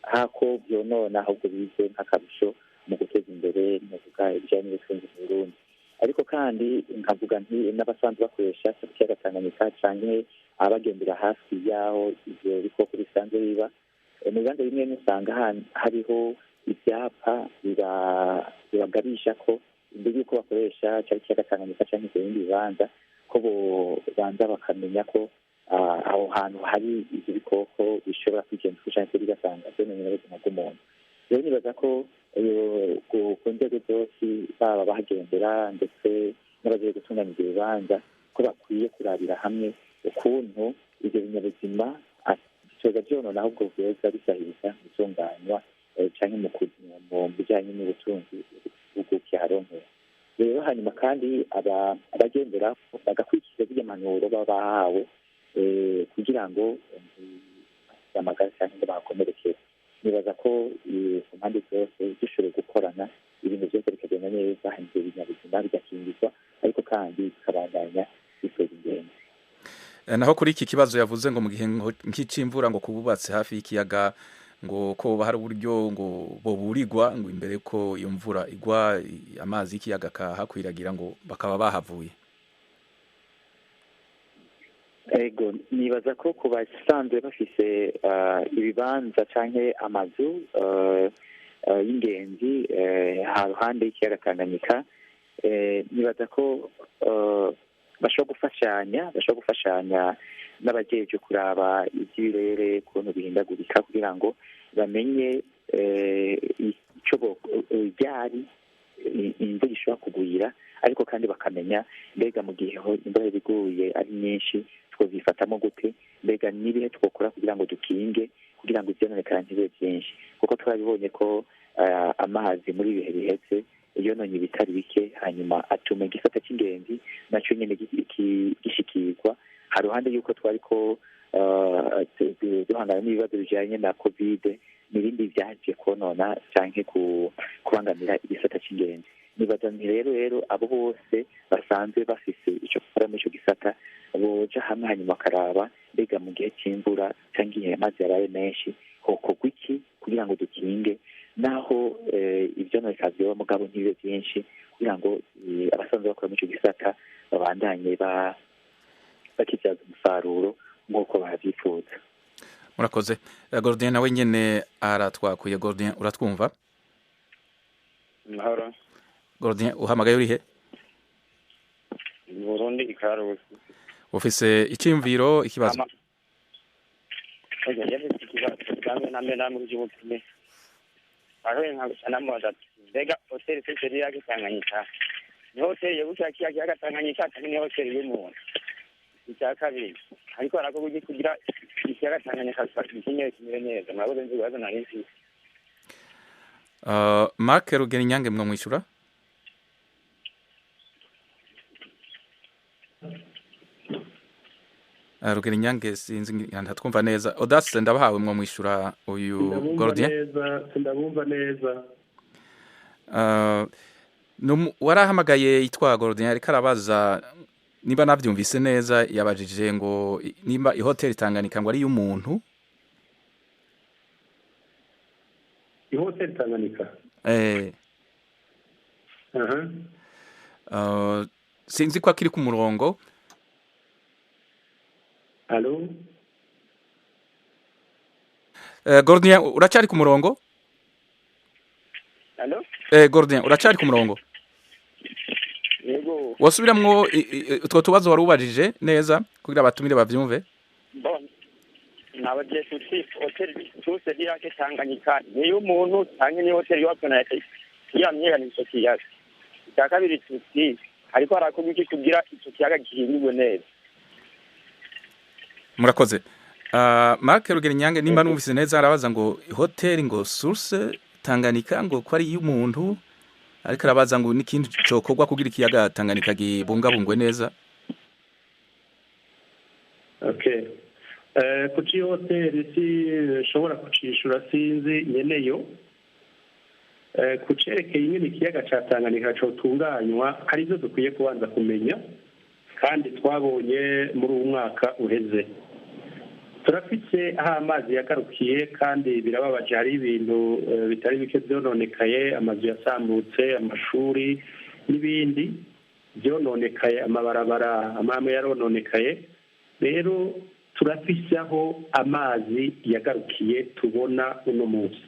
hako byonona ahubwo bize nk'akarusho mu guteza imbere nkavuga ibijyanye n'ubutunzi mu Burundi. Ariko kandi nkavuga nti n'abasanzwe bakoresha ikiyaga Tanganyika canke abagendera hafi y'aho ivyo bikoko bisanzwe biba, mu bibanza bimwe usanga hariho ivyapa bibagabisha ko imbere y'uko bakoresha cari ikiyaga Tanganyika canke ivyo bindi bibanza, ko bobanza bakamenya ko aho hantu hari ivyo bikoko bishobora kwigenza canke bigasanga vyonona ubuzima bw'umuntu. Rero nibaza ko ku nzego zose, baba bahagendera ndetse n'abagiye gutunganya ivyo bibanza, ko bakwiye kurabira hamwe ukuntu ivyo binyabuzima bitoza vyonona ahubwo vyoza bisahiriza mu gutunganywa canke mu bijanye n'ubutunzi bw'ukiharonkera. Rero hanyuma kandi abagendera bagakurikiza zirya mpanuro baba bahawe kugira ngo amagara canke ngo bahakomerekere. Nibaza ko ku mpande zose dushoboye gukorana ibintu byose bikagenda neza, hanyuma ivyo binyabuzima bigakingirwa, ariko kandi bikabandanya biteza ingenzi. Naho kuri iki kibazo yavuze ngo mu gihe nk'icimvura ngo kububatse hafi y'ikiyaga ngo ko hari uburyo ngo boburirwa ngo imbere ko iyo mvura igwa amazi y'ikiyaga kahakwiragira ngo bakaba bahavuye. Ego, nibaza ko ku basanzwe bafise ibibanza canke amazu y'ingenzi haruhande y'ikiyaga Tanganyika, nibaza ko bashobora gufashanya n'abajejwe kuraba ivy'ibirere ukuntu bihindagurika kugira ngo bamenye ico ryari imvura ishobora kugwira, ariko kandi bakamenya mbega mu gihe imvura iguye ari nyinshi twozifatamo gute, mbega n'ibihe twokora kugira ngo dukinge kugira ngo ivyononekara ntibibe vyinshi, kuko twabibonye ko amazi muri ibihe biheze yononye ibitari bike, hanyuma atuma igisata c'ingenzi naco nyene gishikirwa. Haruhande yuko twariko duhangana n'ibibazo bijanye na Covid n'ibindi vyaje konona canke kubangamira igisata c'ingenzi. Nibaza nti rero abo bose basanzwe bafise ico gukora muri ico gisata boja hamwe, hanyuma bakaraba mbega mu gihe c'imvura canke igihe amazi yabaye menshi hokorwa iki kugira ngo dukinge, naho ivyononekara vyoba mugabo ntibibe vyinshi, kugira ngo abasanzwe bakora muri ico gisata babandanye bakivyaza umusaruro nk'uko bavyifuza. Murakoze. Gordien nawe nyene aratwakuye. Gordien, uratwumva? Mahoro. Gordien, uhamagaye urihe? Burundi, Ikarusi. Ufise iciyumviro, ikibazo? Mbega hoteli seseri yake Tanganyika ni hoteli yegukira kiyaga Tanganyika kandi ni hoteli y'umuntu. Icya kabiri, ariko harakorwa kugira ikiyaga Tanganyika gikenyewe kimere neza. Murakoze, nzi ibibazo nari mfise. Mark Rugerinyange, mwo mwishura? Rugerinyange sinzi ntatwumva neza. Audace ndabahawe, mwo mwishura uyu Gordien? Ndabumva neza. Warahamagaye yitwa Gordien, ariko arabaza niba navyumvise neza, yabajije ngo nimba ihoteli Tanganyika ngo ari y'umuntu. Ihoteli Tanganyika sinzi ko akiri ku murongo. Allo Gordien, uracari ku murongo? Allo Gordien, uracari ku murongo? Yego. Wasubiramwo utwo tubazo wari ubajije neza kugira abatumire bavyumve. Bon, nabagiye tuti hoteli tuse yake Tanganyika ni y'umuntu canke ni hoteli y'abana yamyera ico kiyaga. Icya kabiri tuti ariko harakorwa iki kugira ico kiyaga gihindurwe neza. Murakoze. Mark Rugerinyange, nimba numvise neza, arabaza ngo hoteli ngo Source Tanganyika ngo ko ari y'umuntu, ariko arabaza ngo n'ikindi cokorwa kugira ikiyaga Tanganyika gibungabungwe neza. Okay. Kuki hoteli si nshobora kucishura, sinzi nyeneyo, Ku cerekeye ingene ikiyaga ca Tanganyika cotunganywa, hari ivyo dukwiye kubanza kumenya, kandi twabonye muri uwu mwaka uheze turafise aho amazi yagarukiye, kandi birababaje. Hari ibintu bitari bike vyononekaye, amazu yasambutse, amashuri n'ibindi vyononekaye, amabarabara amwe yarononekaye. Rero turafise aho amazi yagarukiye tubona uno munsi.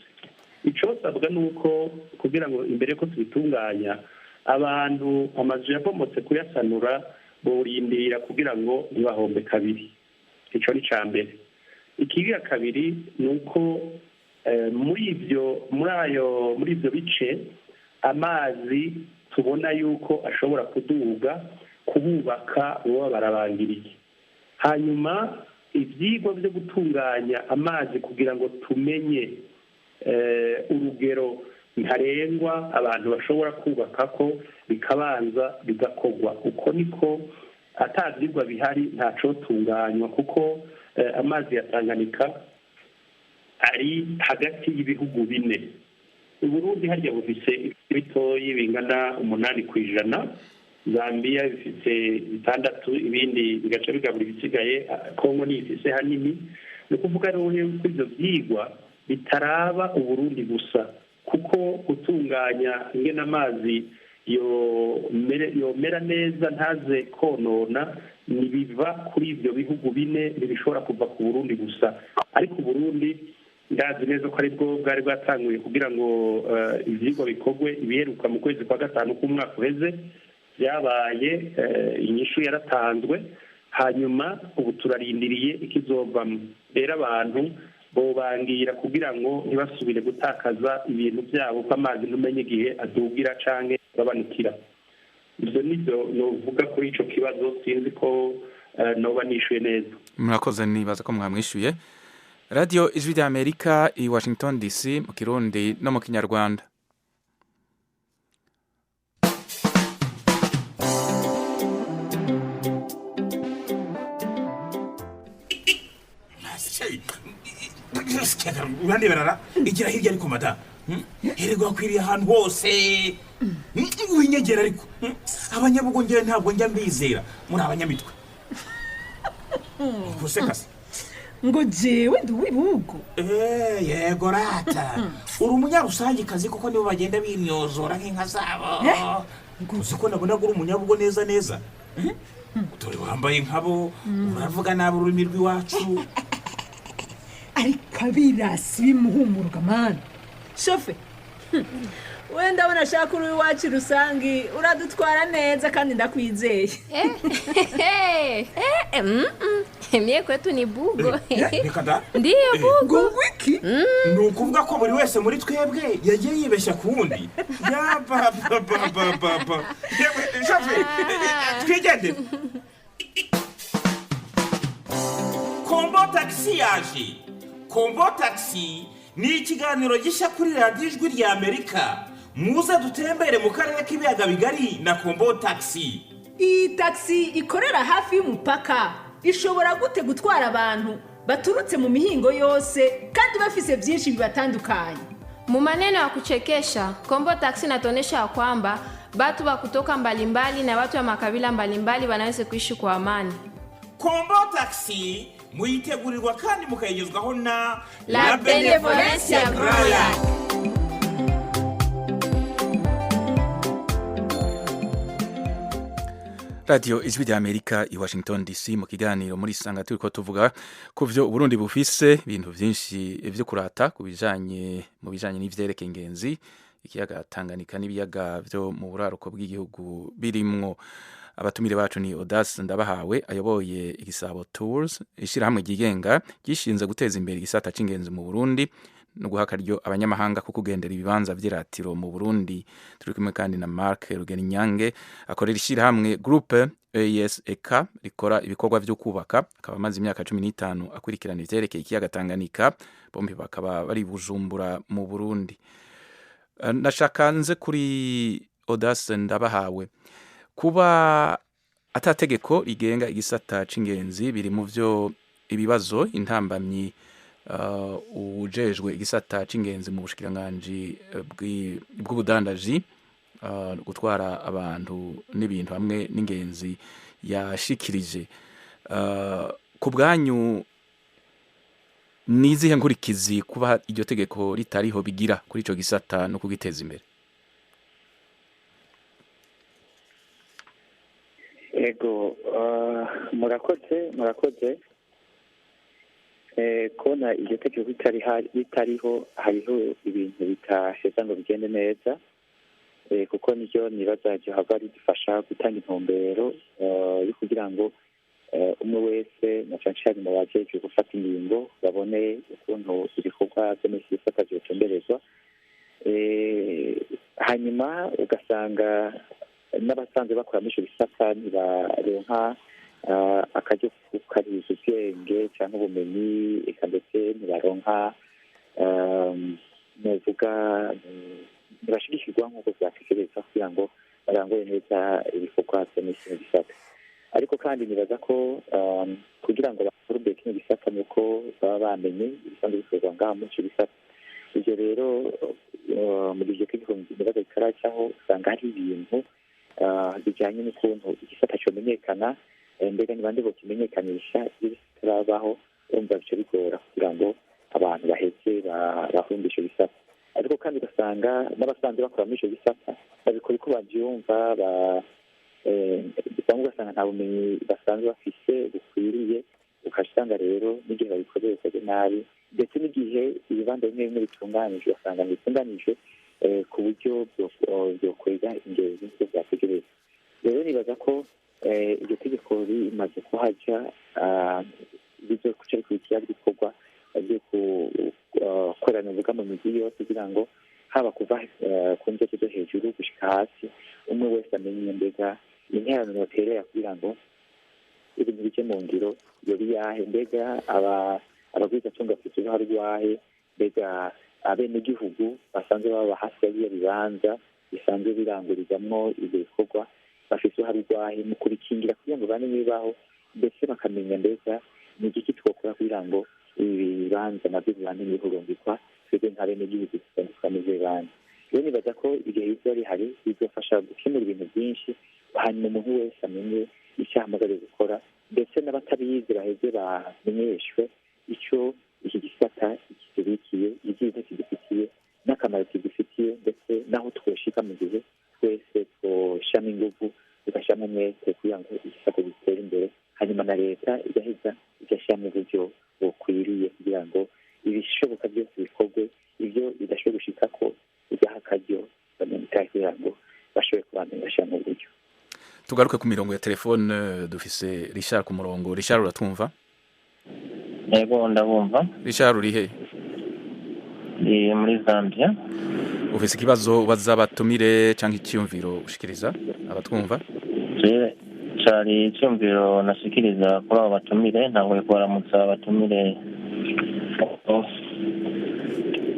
Icosabwa ni uko kugira ngo imbere ko tubitunganya, abantu amazu yabomotse kuyasanura borindira kugira ngo ntibahombe kabiri. Ico ni ica mbere. Ikigira kabiri ni uko muri ivyo muri ayo muri ivyo bice amazi tubona yuko ashobora kuduga, kububaka boba barabangiriye. Hanyuma ivyigwa vyo gutunganya amazi kugira ngo tumenye urugero ntarengwa abantu bashobora kubaka ko bikabanza bigakorwa. Uko niko atavyigwa bihari ntacotunganywa, kuko amazi ya Tanganyika ari hagati y'ibihugu bine. Uburundi harya bufise bitoyi bingana 8%, Zambia bifise 6, ibindi bigaca bigabura ibisigaye. Kongo ni ifise hanini. Ni ukuvuga rero yuko ivyo vyigwa bitaraba Uburundi gusa, kuko gutunganya ingene amazi yomera neza ntaze konona nibiva kuri ivyo bihugu bine, ntibishobora kuva ku Burundi gusa. Ariko Uburundi ndazi neza ko aribwo bwari bwatanguye kugira ngo ivyigwa bikorwe. Ibiheruka mu kwezi kwa 5 k'umwaka uheze byabaye, inyishu yaratanzwe, hanyuma ubu turarindiriye ikizovamwo. Rero abantu bobangira kugira ngo ntibasubire gutakaza ibintu byabo, ko amazi ntumenye igihe adugira canke agabanukira. Ivyo nivyo novuga kuri ico kibazo, sinzi ko noba nishuye neza. Murakoze, nibaza ko mwamwishuye. Radio Ijwi ry'Amerika i Washington DC mu Kirundi no mu Kinyarwanda. Urandeberara igira hirya ariko mada hererwa akwiriye ahantu hose winyegera, ariko abanyabugongera ntabwo njya mbizera muri abanyamitwe. Gusekase ngo jewe ndi uw'ibihugu. Yego rata, uri umunyarusangikazi kuko nibo bagenda bimyozora nk'inka zabo. Uzi ko nabona uri umunyabugo neza neza, dore wambaye nkabo, uravuga nabi ururimi rw'iwacu. Ariko abirasi bimuhumuruka mana shofe, wenda ndabona ashaka uri iwacu rusangi uradutwara neza kandi ndakwizeye. Mie kwetu ni bugo. Reka da. Ndiyo bugo. Wiki ni ukuvuga ko buri wese muri twebwe yagiye yibeshya ku wundi. Yabababababa, shofe, twigendere. Kombo Taxi yaje. Kombo Taxi ni ikiganiro gishya kuri Radiyo Ijwi rya Amerika. Muze dutembere mu karere k'ibiyaga bigari na Kombo Taxi. Iyi taxi ikorera hafi y'umupaka ishobora gute gutwara abantu baturutse mu mihingo yose kandi bafise byinshi bibatandukanye? Mu maneno ya kuchekesha, Kombo Taxi inatuonyesha kwamba batu wa kutoka mbalimbali na watu wa makabila mbalimbali wanaweza kuishi kwa amani. Kombo Taxi muyitegurirwa kandi mukayigezwaho na La Benevolencia Groya. Radio Ijwi rya Amerika i Washington DC mu kiganiro muri Sanga turiko tuvuga ku vyo Burundi bufise ibintu vyinshi vyo kurata ku bijanye mu bijanye n'ivyerekeye ingenzi, ikiyaga Tanganyika n'ibiyaga vyo mu buraruko bw'igihugu birimwo. Abatumire bacu ni Audace Ndabahawe ayoboye Igisabo Tours, ishirahamwe ryigenga gishinze guteza imbere igisata c'ingenzi mu Burundi no guha akaryo abanyamahanga ku kugendera ibibanza vy'iratiro mu Burundi. Turi kumwe kandi na Mark Rugerinyange akorera ishirahamwe Groupe ESEK rikora ibikorwa vyo kubaka, akaba amaze imyaka 15 akurikirana ivyerekeye ikiyaga Tanganyika. Bombi bakaba bari Bujumbura mu Burundi. Ndashaka nze kuri Audace Ndabahawe, kuba atategeko rigenga igisata c'ingenzi biri mu vyo ibibazo intambamyi Ujejwe igisata c'ingenzi mu bushikiranganji bw'ubudandaji, gutwara abantu n'ibintu hamwe n'ingenzi yashikirije. Ku bwanyu, ni izihe nkurikizi kuba iryo tegeko ritariho bigira kuri ico gisata no kugiteza imbere? Ego, murakoze, murakoze. Kubona iryo tegeko ritariho, hariho ibintu bitaheza ngo bigende neza, kuko niryo nibaza ryohava ridufasha gutanga intumbero yo kugira ngo umwe wese, na cane cane mu bajejwe gufata ingingo, babone ukuntu ibikorwa vyo muri iki gisata vyotumberezwa. Hanyuma ugasanga n'abasanzwe bakora muri ico gisata ntibaronka akaryo kukariza ubwenge canke ubumenyi, eka ndetse ntibaronka, novuga, ntibashigikirwa nk'uko vyatekerezwa kugira ngo barangure neza ibikorwa vyo muri kino gisata. Ariko kandi nibaza ko kugira ngo bakurumbe kino gisata nuko baba bamenye ibisanzwe bikorerwa ngaha muri ico gisata. Ivyo rero, muri iryo tegeko nibaza ritaracaho, usanga hari ibintu bijanye n'ukuntu igisata comenyekana. Mbega ni bande bokimenyekanisha iyo bitarabaho? Urumva bico bigora kugira ngo abantu baheze bahumbe ico gisata. Ariko kandi ugasanga n'abasanzwe bakora muri ico gisata babikora uko bavyumva, bamwe ugasanga nta bumenyi basanzwe bafise bukwiriye, ugasanga rero n'igihe babikoze bikoze nabi, ndetse n'igihe ibibanza bimwe bimwe bitunganijwe ugasanga ntibitunganijwe ku buryo byokwega ingenzi nk'uko vyategerezwa. Rero nibaza ko iryo tegeko rimaze kuhaja, bizoca bikurikira ibikorwa byo gukorana uvuga mu migi yose, kugira ngo haba kuva ku nzego zo hejuru gushika hasi, umwe wese amenye mbega interano noterera kugira ngo ibintu bije mu ngiro yoba iyahe, mbega abagwizatunga bafite uruhare rwahe, mbega abenegihugu basanzwe baba hafi ya biriya bibanza bisanzwe birangurizamwo ivyo bikorwa bafite uruhare rwahe mu kubikingira kugira ngo bane bibaho, ndetse bakamenya mbega ni igiki twokora kugira ngo ibi bibanza navyo bibane bihurumbikwa, twebwe nk'abenegihugu dusanzwe n'ivyo bibanza. Rero nibaza ko igihe bizoba rihari bizofasha gukemura ibintu byinshi, hanyuma umuntu wese amenye icyo ahamagariwe gukora, ndetse n'abatabizi baheze bamenyeshwe icyo iki gisata kitubikiye, ibyiza kidufitiye n'akamaro kidufitiye, ndetse n'aho twoshika mu gihe twese twoshiramo inguvu, tugashyiramo umwete kugira ngo igisata gitere imbere, hanyuma na leta igaheza igashyiramo uburyo bukwiriye kugira ngo ibishoboka byose bikorwe, ibyo bidashoboye gushikako igaha akaryo abanyamitahe kugira ngo bashobore kubandanya bashyiramo uburyo. Tugaruke ku mirongo ya telefone. Dufise Richard ku murongo. Richard, uratwumva? Yego, ndabumva. Richard, uri he? Ndi muri Zambia. Ufise ikibazo ubaza abatumire canke icyiyumviro ushikiriza abatwumva? Cari icyumviro nashikiriza kuri abo batumire. Ntabwo kubaramutsa abatumire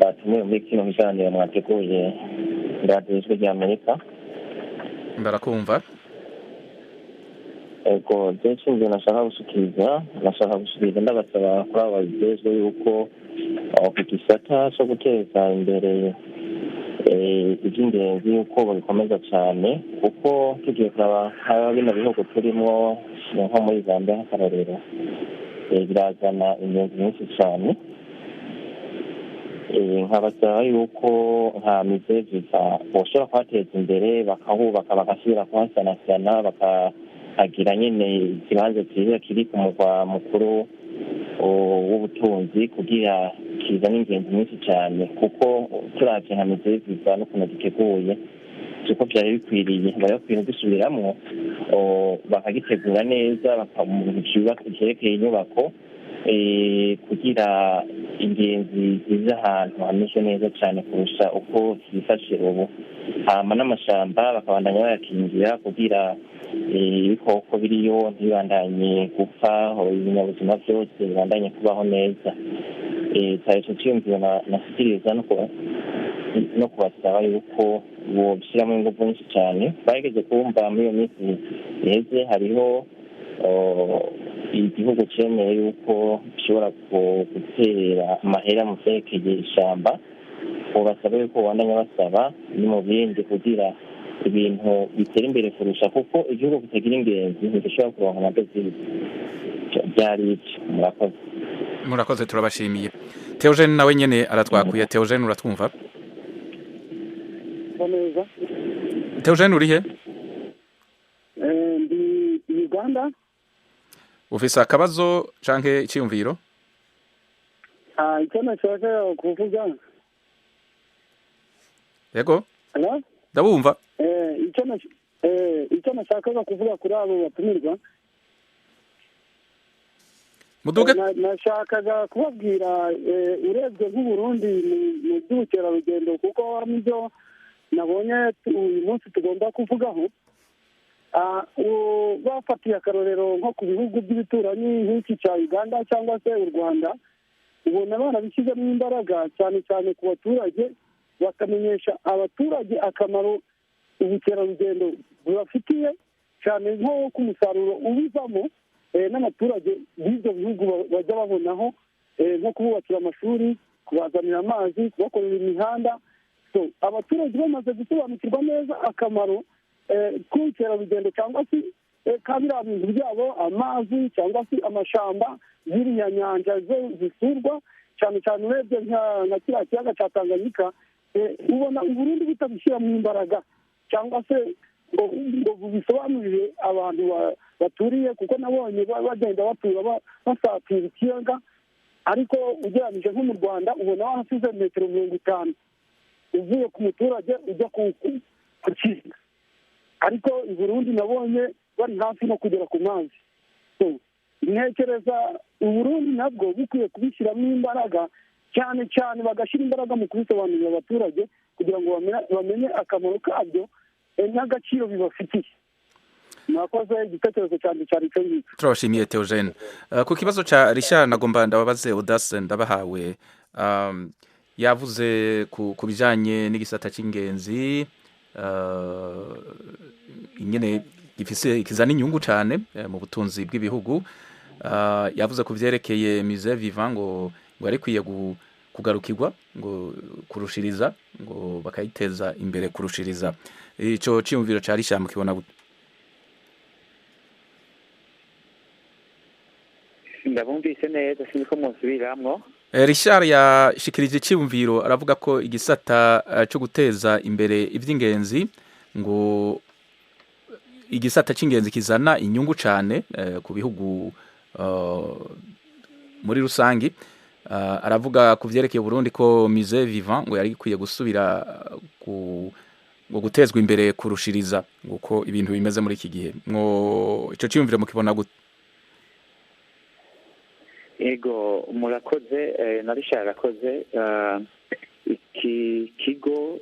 batumiwe muri kino kiganiro mwateguye, radiyo Ijwi ry'Amerika. Barakumva. Ego, je icyumviro nashaka gushikiriza, ndabasaba kuri abo babijejwe yuko ku gisata co guteza imbere iby'ingenzi yuko babikomeza cyane, kuko tugiye kuraba nka bino bihugu turimwo, nko muri Zambia nk'akarorero, birazana ingenzi nyinshi cyane. Nkabasaba yuko nka Musée Vivant boshobora kuhateza imbere, bakahubaka, bagasubira kuhasanasana, bakahagira nyene ikibanza cyiza kiri ku murwa mukuru w'ubutunzi, kugira kizana ingenzi nyinshi cyane, kuko turavye nka Musée Vivant n'ukuntu giteguye siko vyari bikwiriye. Bari bakwiye kugisubiramwo, bakagitegura neza mu vyerekeye inyubako, kugira ingenzi zize ahantu hameze neza cyane kurusha uko vyifashe ubu. Hama n'amashamba bakabandanya bayakingira kugira ibikoko biriyo ntibibandanye gupfa, ibinyabuzima byose bibandanye kubaho neza. Cari ico ciyumviro nashikiriza no kubasaba yuko bobishiramwo inguvu nyinshi cane. Bageze kumva muri iyo minsi iheze hariho Igihugu cemeye yuko gishobora guterera amahera mu vyerekeye ishamba, bobasaba yuko babandanya basaba ni mu bindi kugira ibintu bitera imbere kurusha, kuko igihugu kitagira ingenzi ntigishobora kuronka amadovize. Byari ivyo, murakoze. Murakoze, turabashimiye. Theogene nawe nyene aratwakuye. Theogene, uratwumva? Neza. Theogene, urihe? Ndi Uganda. Ufise akabazo canke iciyumviro? Icyo nashaka kuvuga Yego. Hello? Ndabumva. Icyo nashakaga kuvuga kuri abo batumirwa Muduge. Nashakaga kubabwira, urebye nk'Uburundi mu by'ubukerarugendo, kuko nibyo nabonye uyu munsi tugomba kuvugaho, bafatiye akarorero nko ku bihugu by'ibituranyi nk'iki cya Uganda cyangwa se u Rwanda, ubona barabishyizemo imbaraga cyane cyane ku baturage, bakamenyesha abaturage akamaro ubukerarugendo bubafitiye, cyane nko ku musaruro ubivamo, n'abaturage b'ibyo bihugu bajya babonaho, nko kububakira amashuri, kubazanira amazi, kubakorera imihanda. So abaturage bamaze gusobanukirwa neza akamaro k'ubukerarugendo cyangwa se ka biriya bintu byabo, amazi cyangwa se amashamba, ziriya nyanja zisurwa cyane cyane, urebye nka kiriya kiyaga cya Tanganyika, ubona Uburundi butabishyiramo imbaraga cyangwa se ngo bubisobanurire abantu baturiye, kuko nabonye bagenda batura basatira ikiyaga, ariko ugereranyije nko mu Rwanda ubona wahasize metero 50 uvuye ku muturage ujya ku kiyaga, ariko i Burundi nabonye bari hafi no kugera ku mazi. Ntekereza Uburundi nabwo bukwiye kubishyiramo imbaraga cyane cyane, bagashyira imbaraga mu kubisobanurira abaturage kugira ngo bamenye akamaro kabyo n'agaciro bibafitiye. Mwakoze, igitekerezo cyane cyane icyo ngicyo. Turabashimiye, Theogene. Ku kibazo ca Richard nagomba ndababaze Audace Ndabahawe. Yavuze ku bijanye n'igisata c'ingenzi, ingene gifise kizana inyungu cane mu butunzi bw'ibihugu. Yavuze ku vyerekeye Musée Vivant ngo yarikwiye kugarukirwa ngo kurushiriza, ngo bakayiteza imbere kurushiriza. Ico ciyumviro ca Richard mukibona gute? Ndabumvise neza, sinzi ko musubiramwo. Richard yashikirije iciyumviro, aravuga ko igisata cyo guteza imbere ivy'ingenzi, ngo igisata c'ingenzi kizana inyungu cane ku bihugu muri rusangi. Aravuga ku vyerekeye Burundi ko Musée Vivant ngo yari ikwiye gusubira ku ngo gutezwa imbere kurushiriza nguko ibintu bimeze muri iki gihe. Mwo ico ciyumviro mukibona gute? Ego, murakoze. Na Richard arakoze. Iki kigo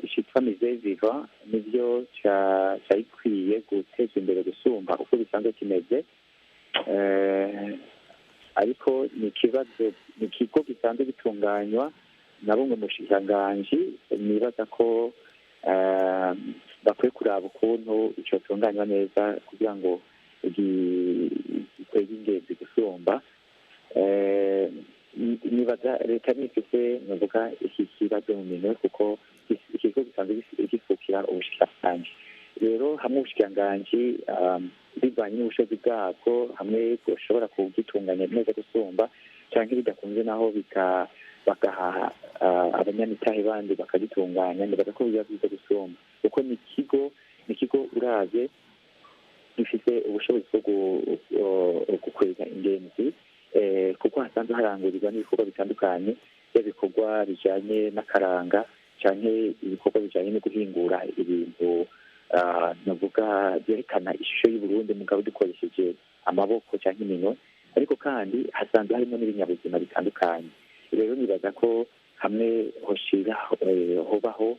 cyitwa Musée Vivant nibyo cyari gikwiye gutezwa imbere gusumba uko bisanzwe kimeze, ariko ni ikibazo, ni ikigo gisanzwe gitunganywa na bumwe mu bushikiranganji. Nibaza ko bakwiye kuraba ukuntu ico tunganywa neza kugira ngo gikwege ingenzi gusumba. Nibaza leta nifise novuga iki kibazo mu minwe, kuko ikigo gisanzwe gifukira ubushikiranganji. Rero hamwe ubushikiranganji bivanye n'ubushobozi bwabwo, hamwe bushobora kugitunganya neza gusumba, canke bidakunze naho bagaha abanyamitahe bandi bakagitunganya, nibaza ko biba byiza gusumba, kuko ni ikigo uravye gifise ubushobozi bwo gukwega ingenzi, kuko hasanzwe harangurirwa n'ibikorwa bitandukanye, yaba ibikorwa bijanye n'akaranga canke ibikorwa bijanye no guhingura ibintu, navuga byerekana ishusho y'Uburundi mugabo dukoresheje amaboko canke iminwe, ariko kandi hasanzwe harimo n'ibinyabuzima bitandukanye. Rero nibaza ko hamwe hoshira hobaho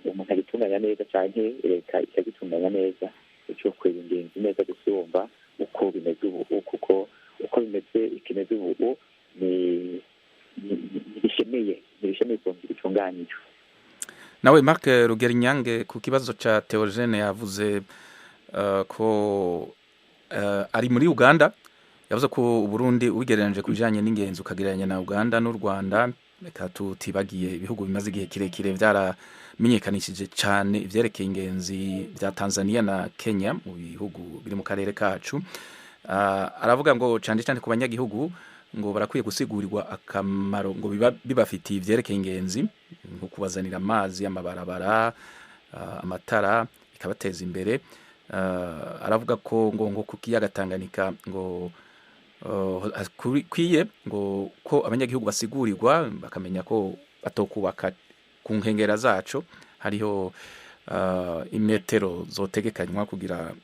umuntu agitunganya neza canke leta ikagitunganya neza, ico kwera ingenzi neza gusumba uko bimeze ubu, kuko uko bimeze ikimeze ubu ni ntibishemeye ukuntu bitunganijwe. Nawe Marc Rugerinyange, ku kibazo ca Theogene yavuze ko ari muri Uganda, Yavuze ko Uburundi ubigereranije ku bijanye n'ingenzi ukagereranya na Uganda n'u Rwanda, reka tutibagiye ibihugu bimaze igihe kirekire vyaramenyekanishije cane ivyerekeye ingenzi vya Tanzania na Kenya mu bihugu biri mu karere kacu. Aravuga ngo cane cane ku banyagihugu ngo barakwiye gusigurwa akamaro ngo bibafitiye ivyerekeye ingenzi, nko kubazanira amazi, amabarabara, amatara, ikabateza imbere. Aravuga ko ngo ku kiyaga Tanganyika ngo kwiye ngo ko abanyagihugu basigurirwa bakamenya ko batokubaka ku nkengera zaco, hariho imetero zotegekanywa kugira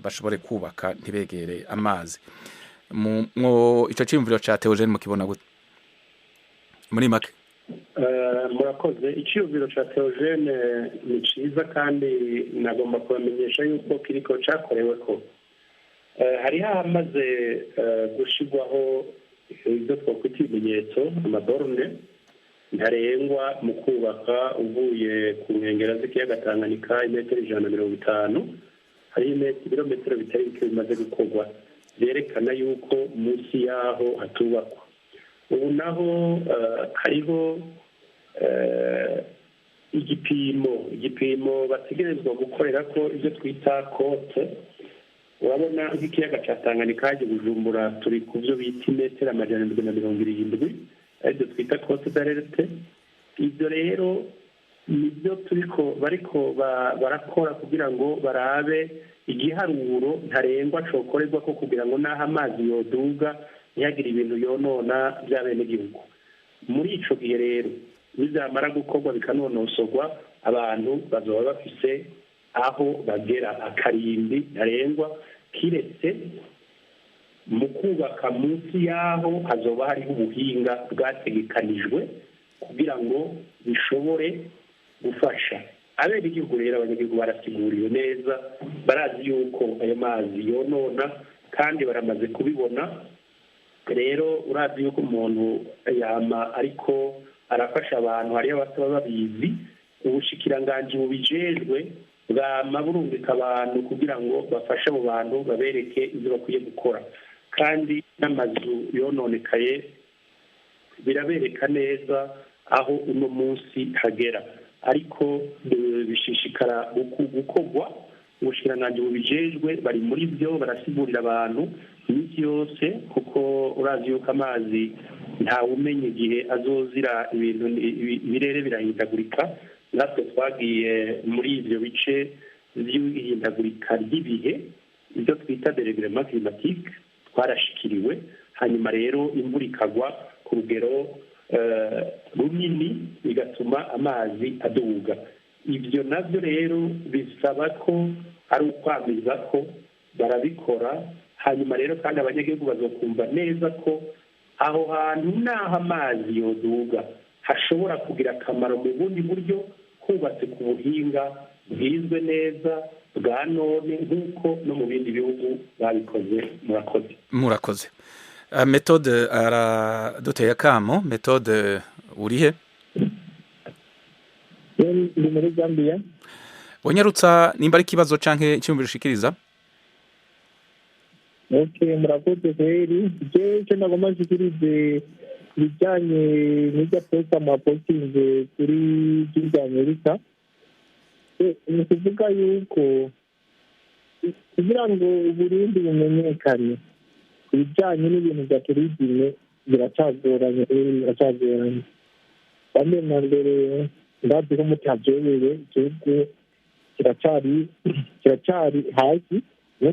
bashobore kubaka ntibegere amazi. Mwo ico ciyumviro ca Theogene mukibona gute muri make? Murakoze. Iciyumviro ca Theogene ni ciza, kandi nagomba kubamenyesha yuko kiriko cakoreweko. Hariho ahamaze gushirwaho ibyo twakwita ibimenyetso, amaborne ntarengwa mu kubaka uvuye ku nkengera z'ikiyaga Tanganyika imetero 150. Hari ibirometero bitari bike bimaze gukorwa byerekana yuko munsi yaho hatubakwa. Ubu naho hariho igipimo bategerezwa gukorera ko ibyo twita kote. Urabona nk'ikiyaga cya Tanganyika haje Bujumbura turi ku byo bita imetero 770, aribyo twita kote d'alerte. Ibyo rero nibyo turiko bariko barakora kugira ngo barabe igiharuro ntarengwa cokorerwa ko kugira ngo naho amazi yoduga ntihagire ibintu yonona by'abenegihugu. Muri ico gihe rero bizamara gukorwa bikanonosorwa, abantu bazoba bafise aho bagera akarimbi ntarengwa, kiretse mu kubaka munsi yaho hazoba hariho ubuhinga bwategekanijwe kugira ngo bishobore gufasha abenegihugu. Rero abanyagihugu barasiguriwe neza, barazi yuko ayo mazi yonona kandi baramaze kubibona. Rero urazi yuko umuntu yama ariko arafasha abantu, hariyo abataba babizi. Ubushikiranganji bubijejwe bwama burungika abantu kugira ngo bafashe abo bantu, babereke ibyo bakwiye gukora, kandi n'amazu yononekaye birabereka neza aho uno munsi hagera. Ariko bishishikara gukorwa, ubushikiranganji bubijejwe bari muri byo, barasigurira abantu iminsi yose, kuko urazi yuko amazi ntawumenya igihe azozira, ibintu ibirere birahindagurika. Natwe twagiye muri ibyo bice by'ihindagurika ry'ibihe, ibyo twita dérèglement climatique, twarashikiriwe. Hanyuma rero imvura ikagwa ku rugero runini bigatuma amazi aduga. Ibyo navyo rero bisaba ko ari ukwamiza ko barabikora. Hanyuma rero kandi abanyagihugu bazokumva neza ko aho hantu naho amazi yoduga hashobora kugira akamaro mu bundi buryo, hubatse ku buhinga bwizwe neza bwa none, nk'uko no mu bindi bihugu babikoze. Murakoze. Murakoze. Methode araduteye akamo. Methode, urihe? Ndi muri Zambia. Wonyarutsa nimba ari ikibazo canke icyumviro ushikiriza. Okay, murakoze kweri. Je icyo nagomba nshikirize bijyanye n'irya posta mwapostinze kuri ry'irya Amerika, ni ukuvuga yuko kugira ngo Uburundi bumenyekane ku bijyanye n'ibintu bya tourisme biracagoranye, biracagoranye. Bamwe na mbere ndazi ko mutabyemeye, igihugu kiracyari hasi. Iyo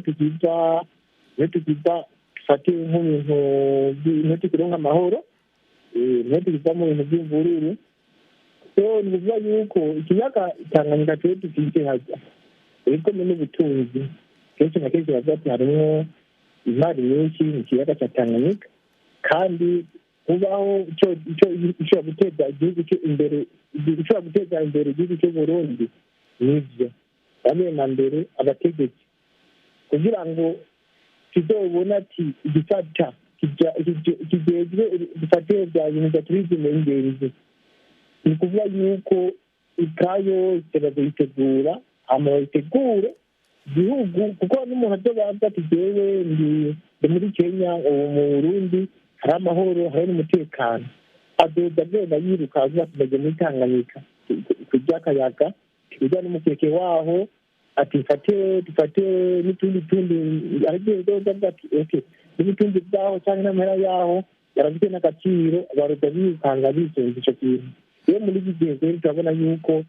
tukiza dufate nk'ibintu, iyo tukironka amahoro, iyo tukiza mu bintu by'imvururu. So ni ukuvuga yuko ikiyaga Tanganyika twe dufite hajya ibikomeye n'ubutunzi, kenshi na kenshi bavuga ati harimwo imari nyinshi mu kiyaga cya Tanganyika, kandi kubaho ishobora guteza igihugu imbere, ishobora guteza imbere igihugu cy'u Burundi. Nivyo bamwe na mbere abategetsi kugira ngo tuzobona ati igisata kijejwe dufate bya bintu bya tourisme ingenzi, ni ukuvuga yuko ika yose bazoyitegura, hama bayitegure Gihugu, kuko n'umuntu azobanza ati: "Jewe ndi muri Kenya, ubu mu Burundi hari amahoro, hari n'umutekano," azoza agenda yiruka, avuga ati: "Ndagiye muri Tanganyika kurya akayaga, kurya n'umukeke waho," ati: "Fate, dufate n'utundi tundi." Aragiye azoza avuga ati: "Okay, n'ubutunzi bwaho cyangwa n'amahera yaho yarafite n'agaciro." Baroza birukanga bisunze ico kintu. Rero muri iki gihe rero turabona yuko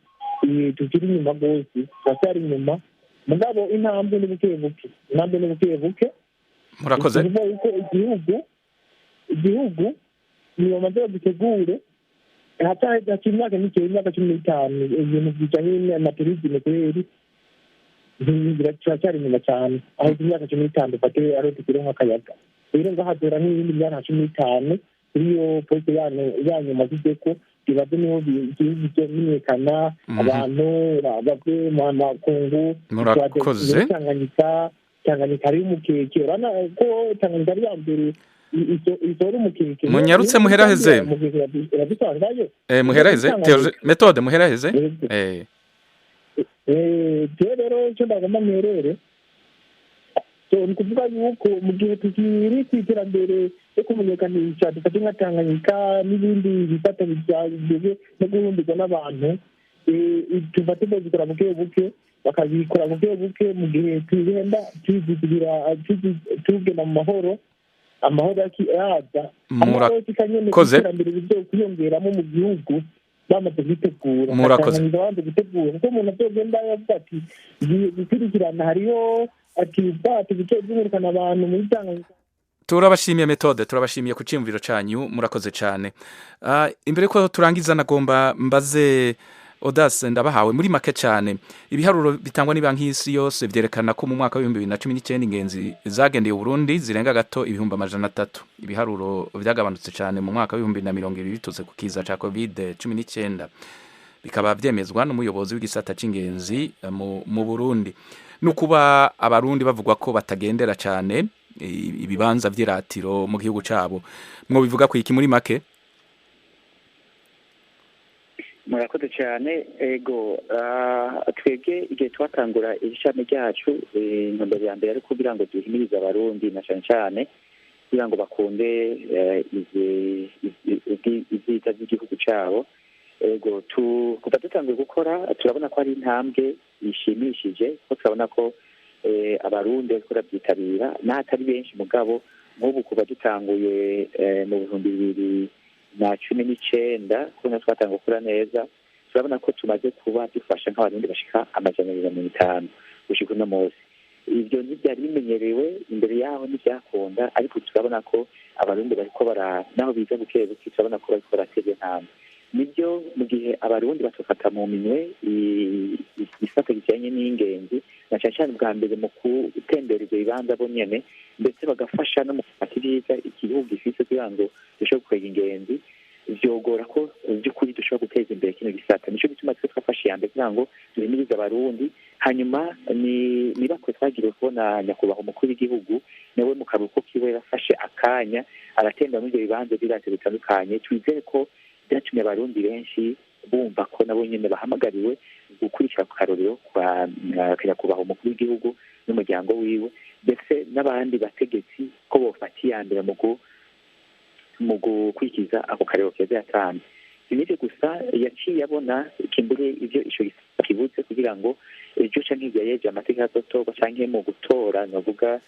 tukiri inyuma rwose, turacyari inyuma, mugabo intambwe ni buke buke, intambwe ni buke buke. Murakoze. Ni ukuvuga yuko igihugu nibamaze bagitegure, haca imyaka mike, imyaka 15, ibintu bijanye na tourisme kweri turacyari inyuma cyane. Aho imyaka 15 dufate ariho tukironka akayaga, rero ngahadora nk'iyindi myaka 15 kuri iyo poste yanyu mazizeko, bibaze niho igihugu kizomenyekana, abantu bave mu makungu. Murakoze. Tanganyika, hariyo umukeke, urabona ko Tanganyika ari iya mbere itora umukeke. Munyarutse muheraheze. Umukeke uradusangayo. Muheraheze. Methode, muheraheze. Jewe rero icyo ndagomba mperere, so ni ukuvuga yuko mu gihe tukiri ku iterambere ryo kumenyekanisha, dufate nka Tanganyika n'ibindi bisata bijyanye no guhumbirwa n'abantu, tufate bazikora buke buke, bakabikora buke buke, mu gihe tugenda tuzigira tugenda mu mahoro, amahoro yaza, amahoro nyene, iterambere rizokwiyongeramo mu gihugu bamaze gutegura. Murakoze. Tanganyika bamaze gutegura, kuko umuntu azogenda yavuga ati: "Ngiye gukurikirana, hariho," ati, "ubwato buzozungurukana abantu muri Tanganyika." Turabashimiye Methode, turabashimiye ku cyiyumviro cyanyu, murakoze cyane. Imbere ko turangiza, nagomba mbaze Audace Ndabahawe muri make cyane. Ibiharuro bitangwa ni Banki y'Isi Yose byerekana ko mu mwaka wa 2019 ingenzi zagendeye Burundi zirenga gato 300,000. Ibiharuro byagabanutse cyane mu mwaka wa 2020 biturutse ku kiza ca COVID-19, bikaba byemezwa n'umuyobozi w'igisata c'ingenzi mu Burundi. Nukuba Abarundi bavugwa ko batagendera cyane ibibanza vy'iratiro mu gihugu cabo, mwo bivuga ku iki muri make? Murakoze cyane. Ego, twebwe igihe twatangura ishami ryacu, intumbero ya mbere ari kugira ngo duhimirize Abarundi, na cyane cyane kugira ngo bakunde ibyiza by'igihugu cyabo. Ego, kuva dutangiye gukora turabona ko ari intambwe ishimishije, kuko turabona ko Abarundi bariko barabyitabira n'ahatari benshi. Mugabo nk'ubu kuva dutanguye mu 2019, kubona twatanguye gukora neza, turabona ko tumaze kuba dufasha nk'Abarundi bashika 250 gushika uno munsi. Ibyo ntibyari bimenyerewe imbere yaho, ntibyakunda, ariko turabona ko Abarundi bariko bara naho biza buke buke, turabona ko bariko baratera intambwe. Nibyo, mu gihe Abarundi batofata mu minwe igisata kijanye n'ingenzi, na cane cane bwa mbere mu gutembera ivyo bibanza bo nyene, ndetse bagafasha no mu gufata ibyiza igihugu gifise kugira ngo dushobore gukwega ingenzi, vyogora ko by'ukuri dushobora guteza imbere kino gisata. Nico gituma twe twafashe iya mbere kugira ngo duhimirize Abarundi. Hanyuma ni nibakwe twagiriwe kubona nyakubahwa umukuru w'igihugu nawe mu karuhuko kiwe yafashe akanya aratembera muri ivyo bibanza vy'iratiro bitandukanye. Twizere ko byatumye Abarundi benshi bumva ko nabo nyene bahamagariwe gukurikira ku karorero kwa nyakubahwa umukuru w'igihugu n'umuryango wiwe, ndetse n'abandi bategetsi, ko bofata iya mbere mu gukurikiza ako karero keza yatanze. Si n'ivyo gusa, yaciye abona kimbure ivyo ico gisata kibuze, kugira ngo ejo canke hirya y'ejo amategeko azotorwa, canke mu gutora, novuga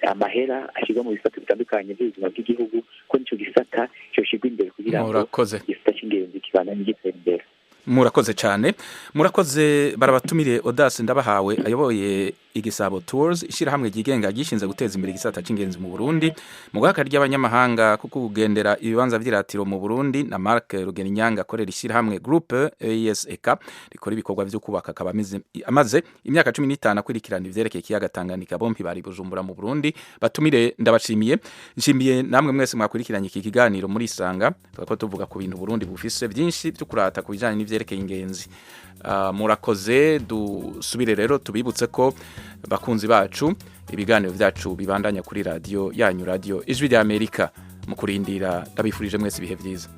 amahera ashyirwa mu bisata bitandukanye by'ubuzima bw'igihugu, ko nico gisata coshirwa imbere kugira ngo Murakoze. igisata c'ingenzi kibandanye gitera imbere. Murakoze cyane, murakoze. Barabatumire Audace Ndabahawe ayoboye Igisabo Tours, ishyirahamwe ryigenga ryishinze guteza imbere igisata c'ingenzi mu Burundi mu guhaka ry'abanyamahanga kuko kugendera ibibanza vy'iratiro mu Burundi, na Marc Rugeninyanga akorera ishyirahamwe Groupe ESEK rikora ibikorwa vyo kubaka, akaba amaze imyaka 15 akurikirana ivyerekeye ikiyaga Tanganyika. Bompi bari Bujumbura mu Burundi. Batumire ndabashimiye, nshimiye namwe mwese mwakurikiranye iki kiganiro muri Isanga. Tukaba tuvuga ku bintu Burundi bufise byinshi byo kurata ku bijanye n'ivyerekeye ingenzi. Murakoze. Dusubire rero tubibutse ko, bakunzi bacu, ibiganiro byacu bibandanya kuri radiyo yanyu, Radiyo Ijwi rya Amerika. Mu kurindira, ndabifurije mwese ibihe byiza.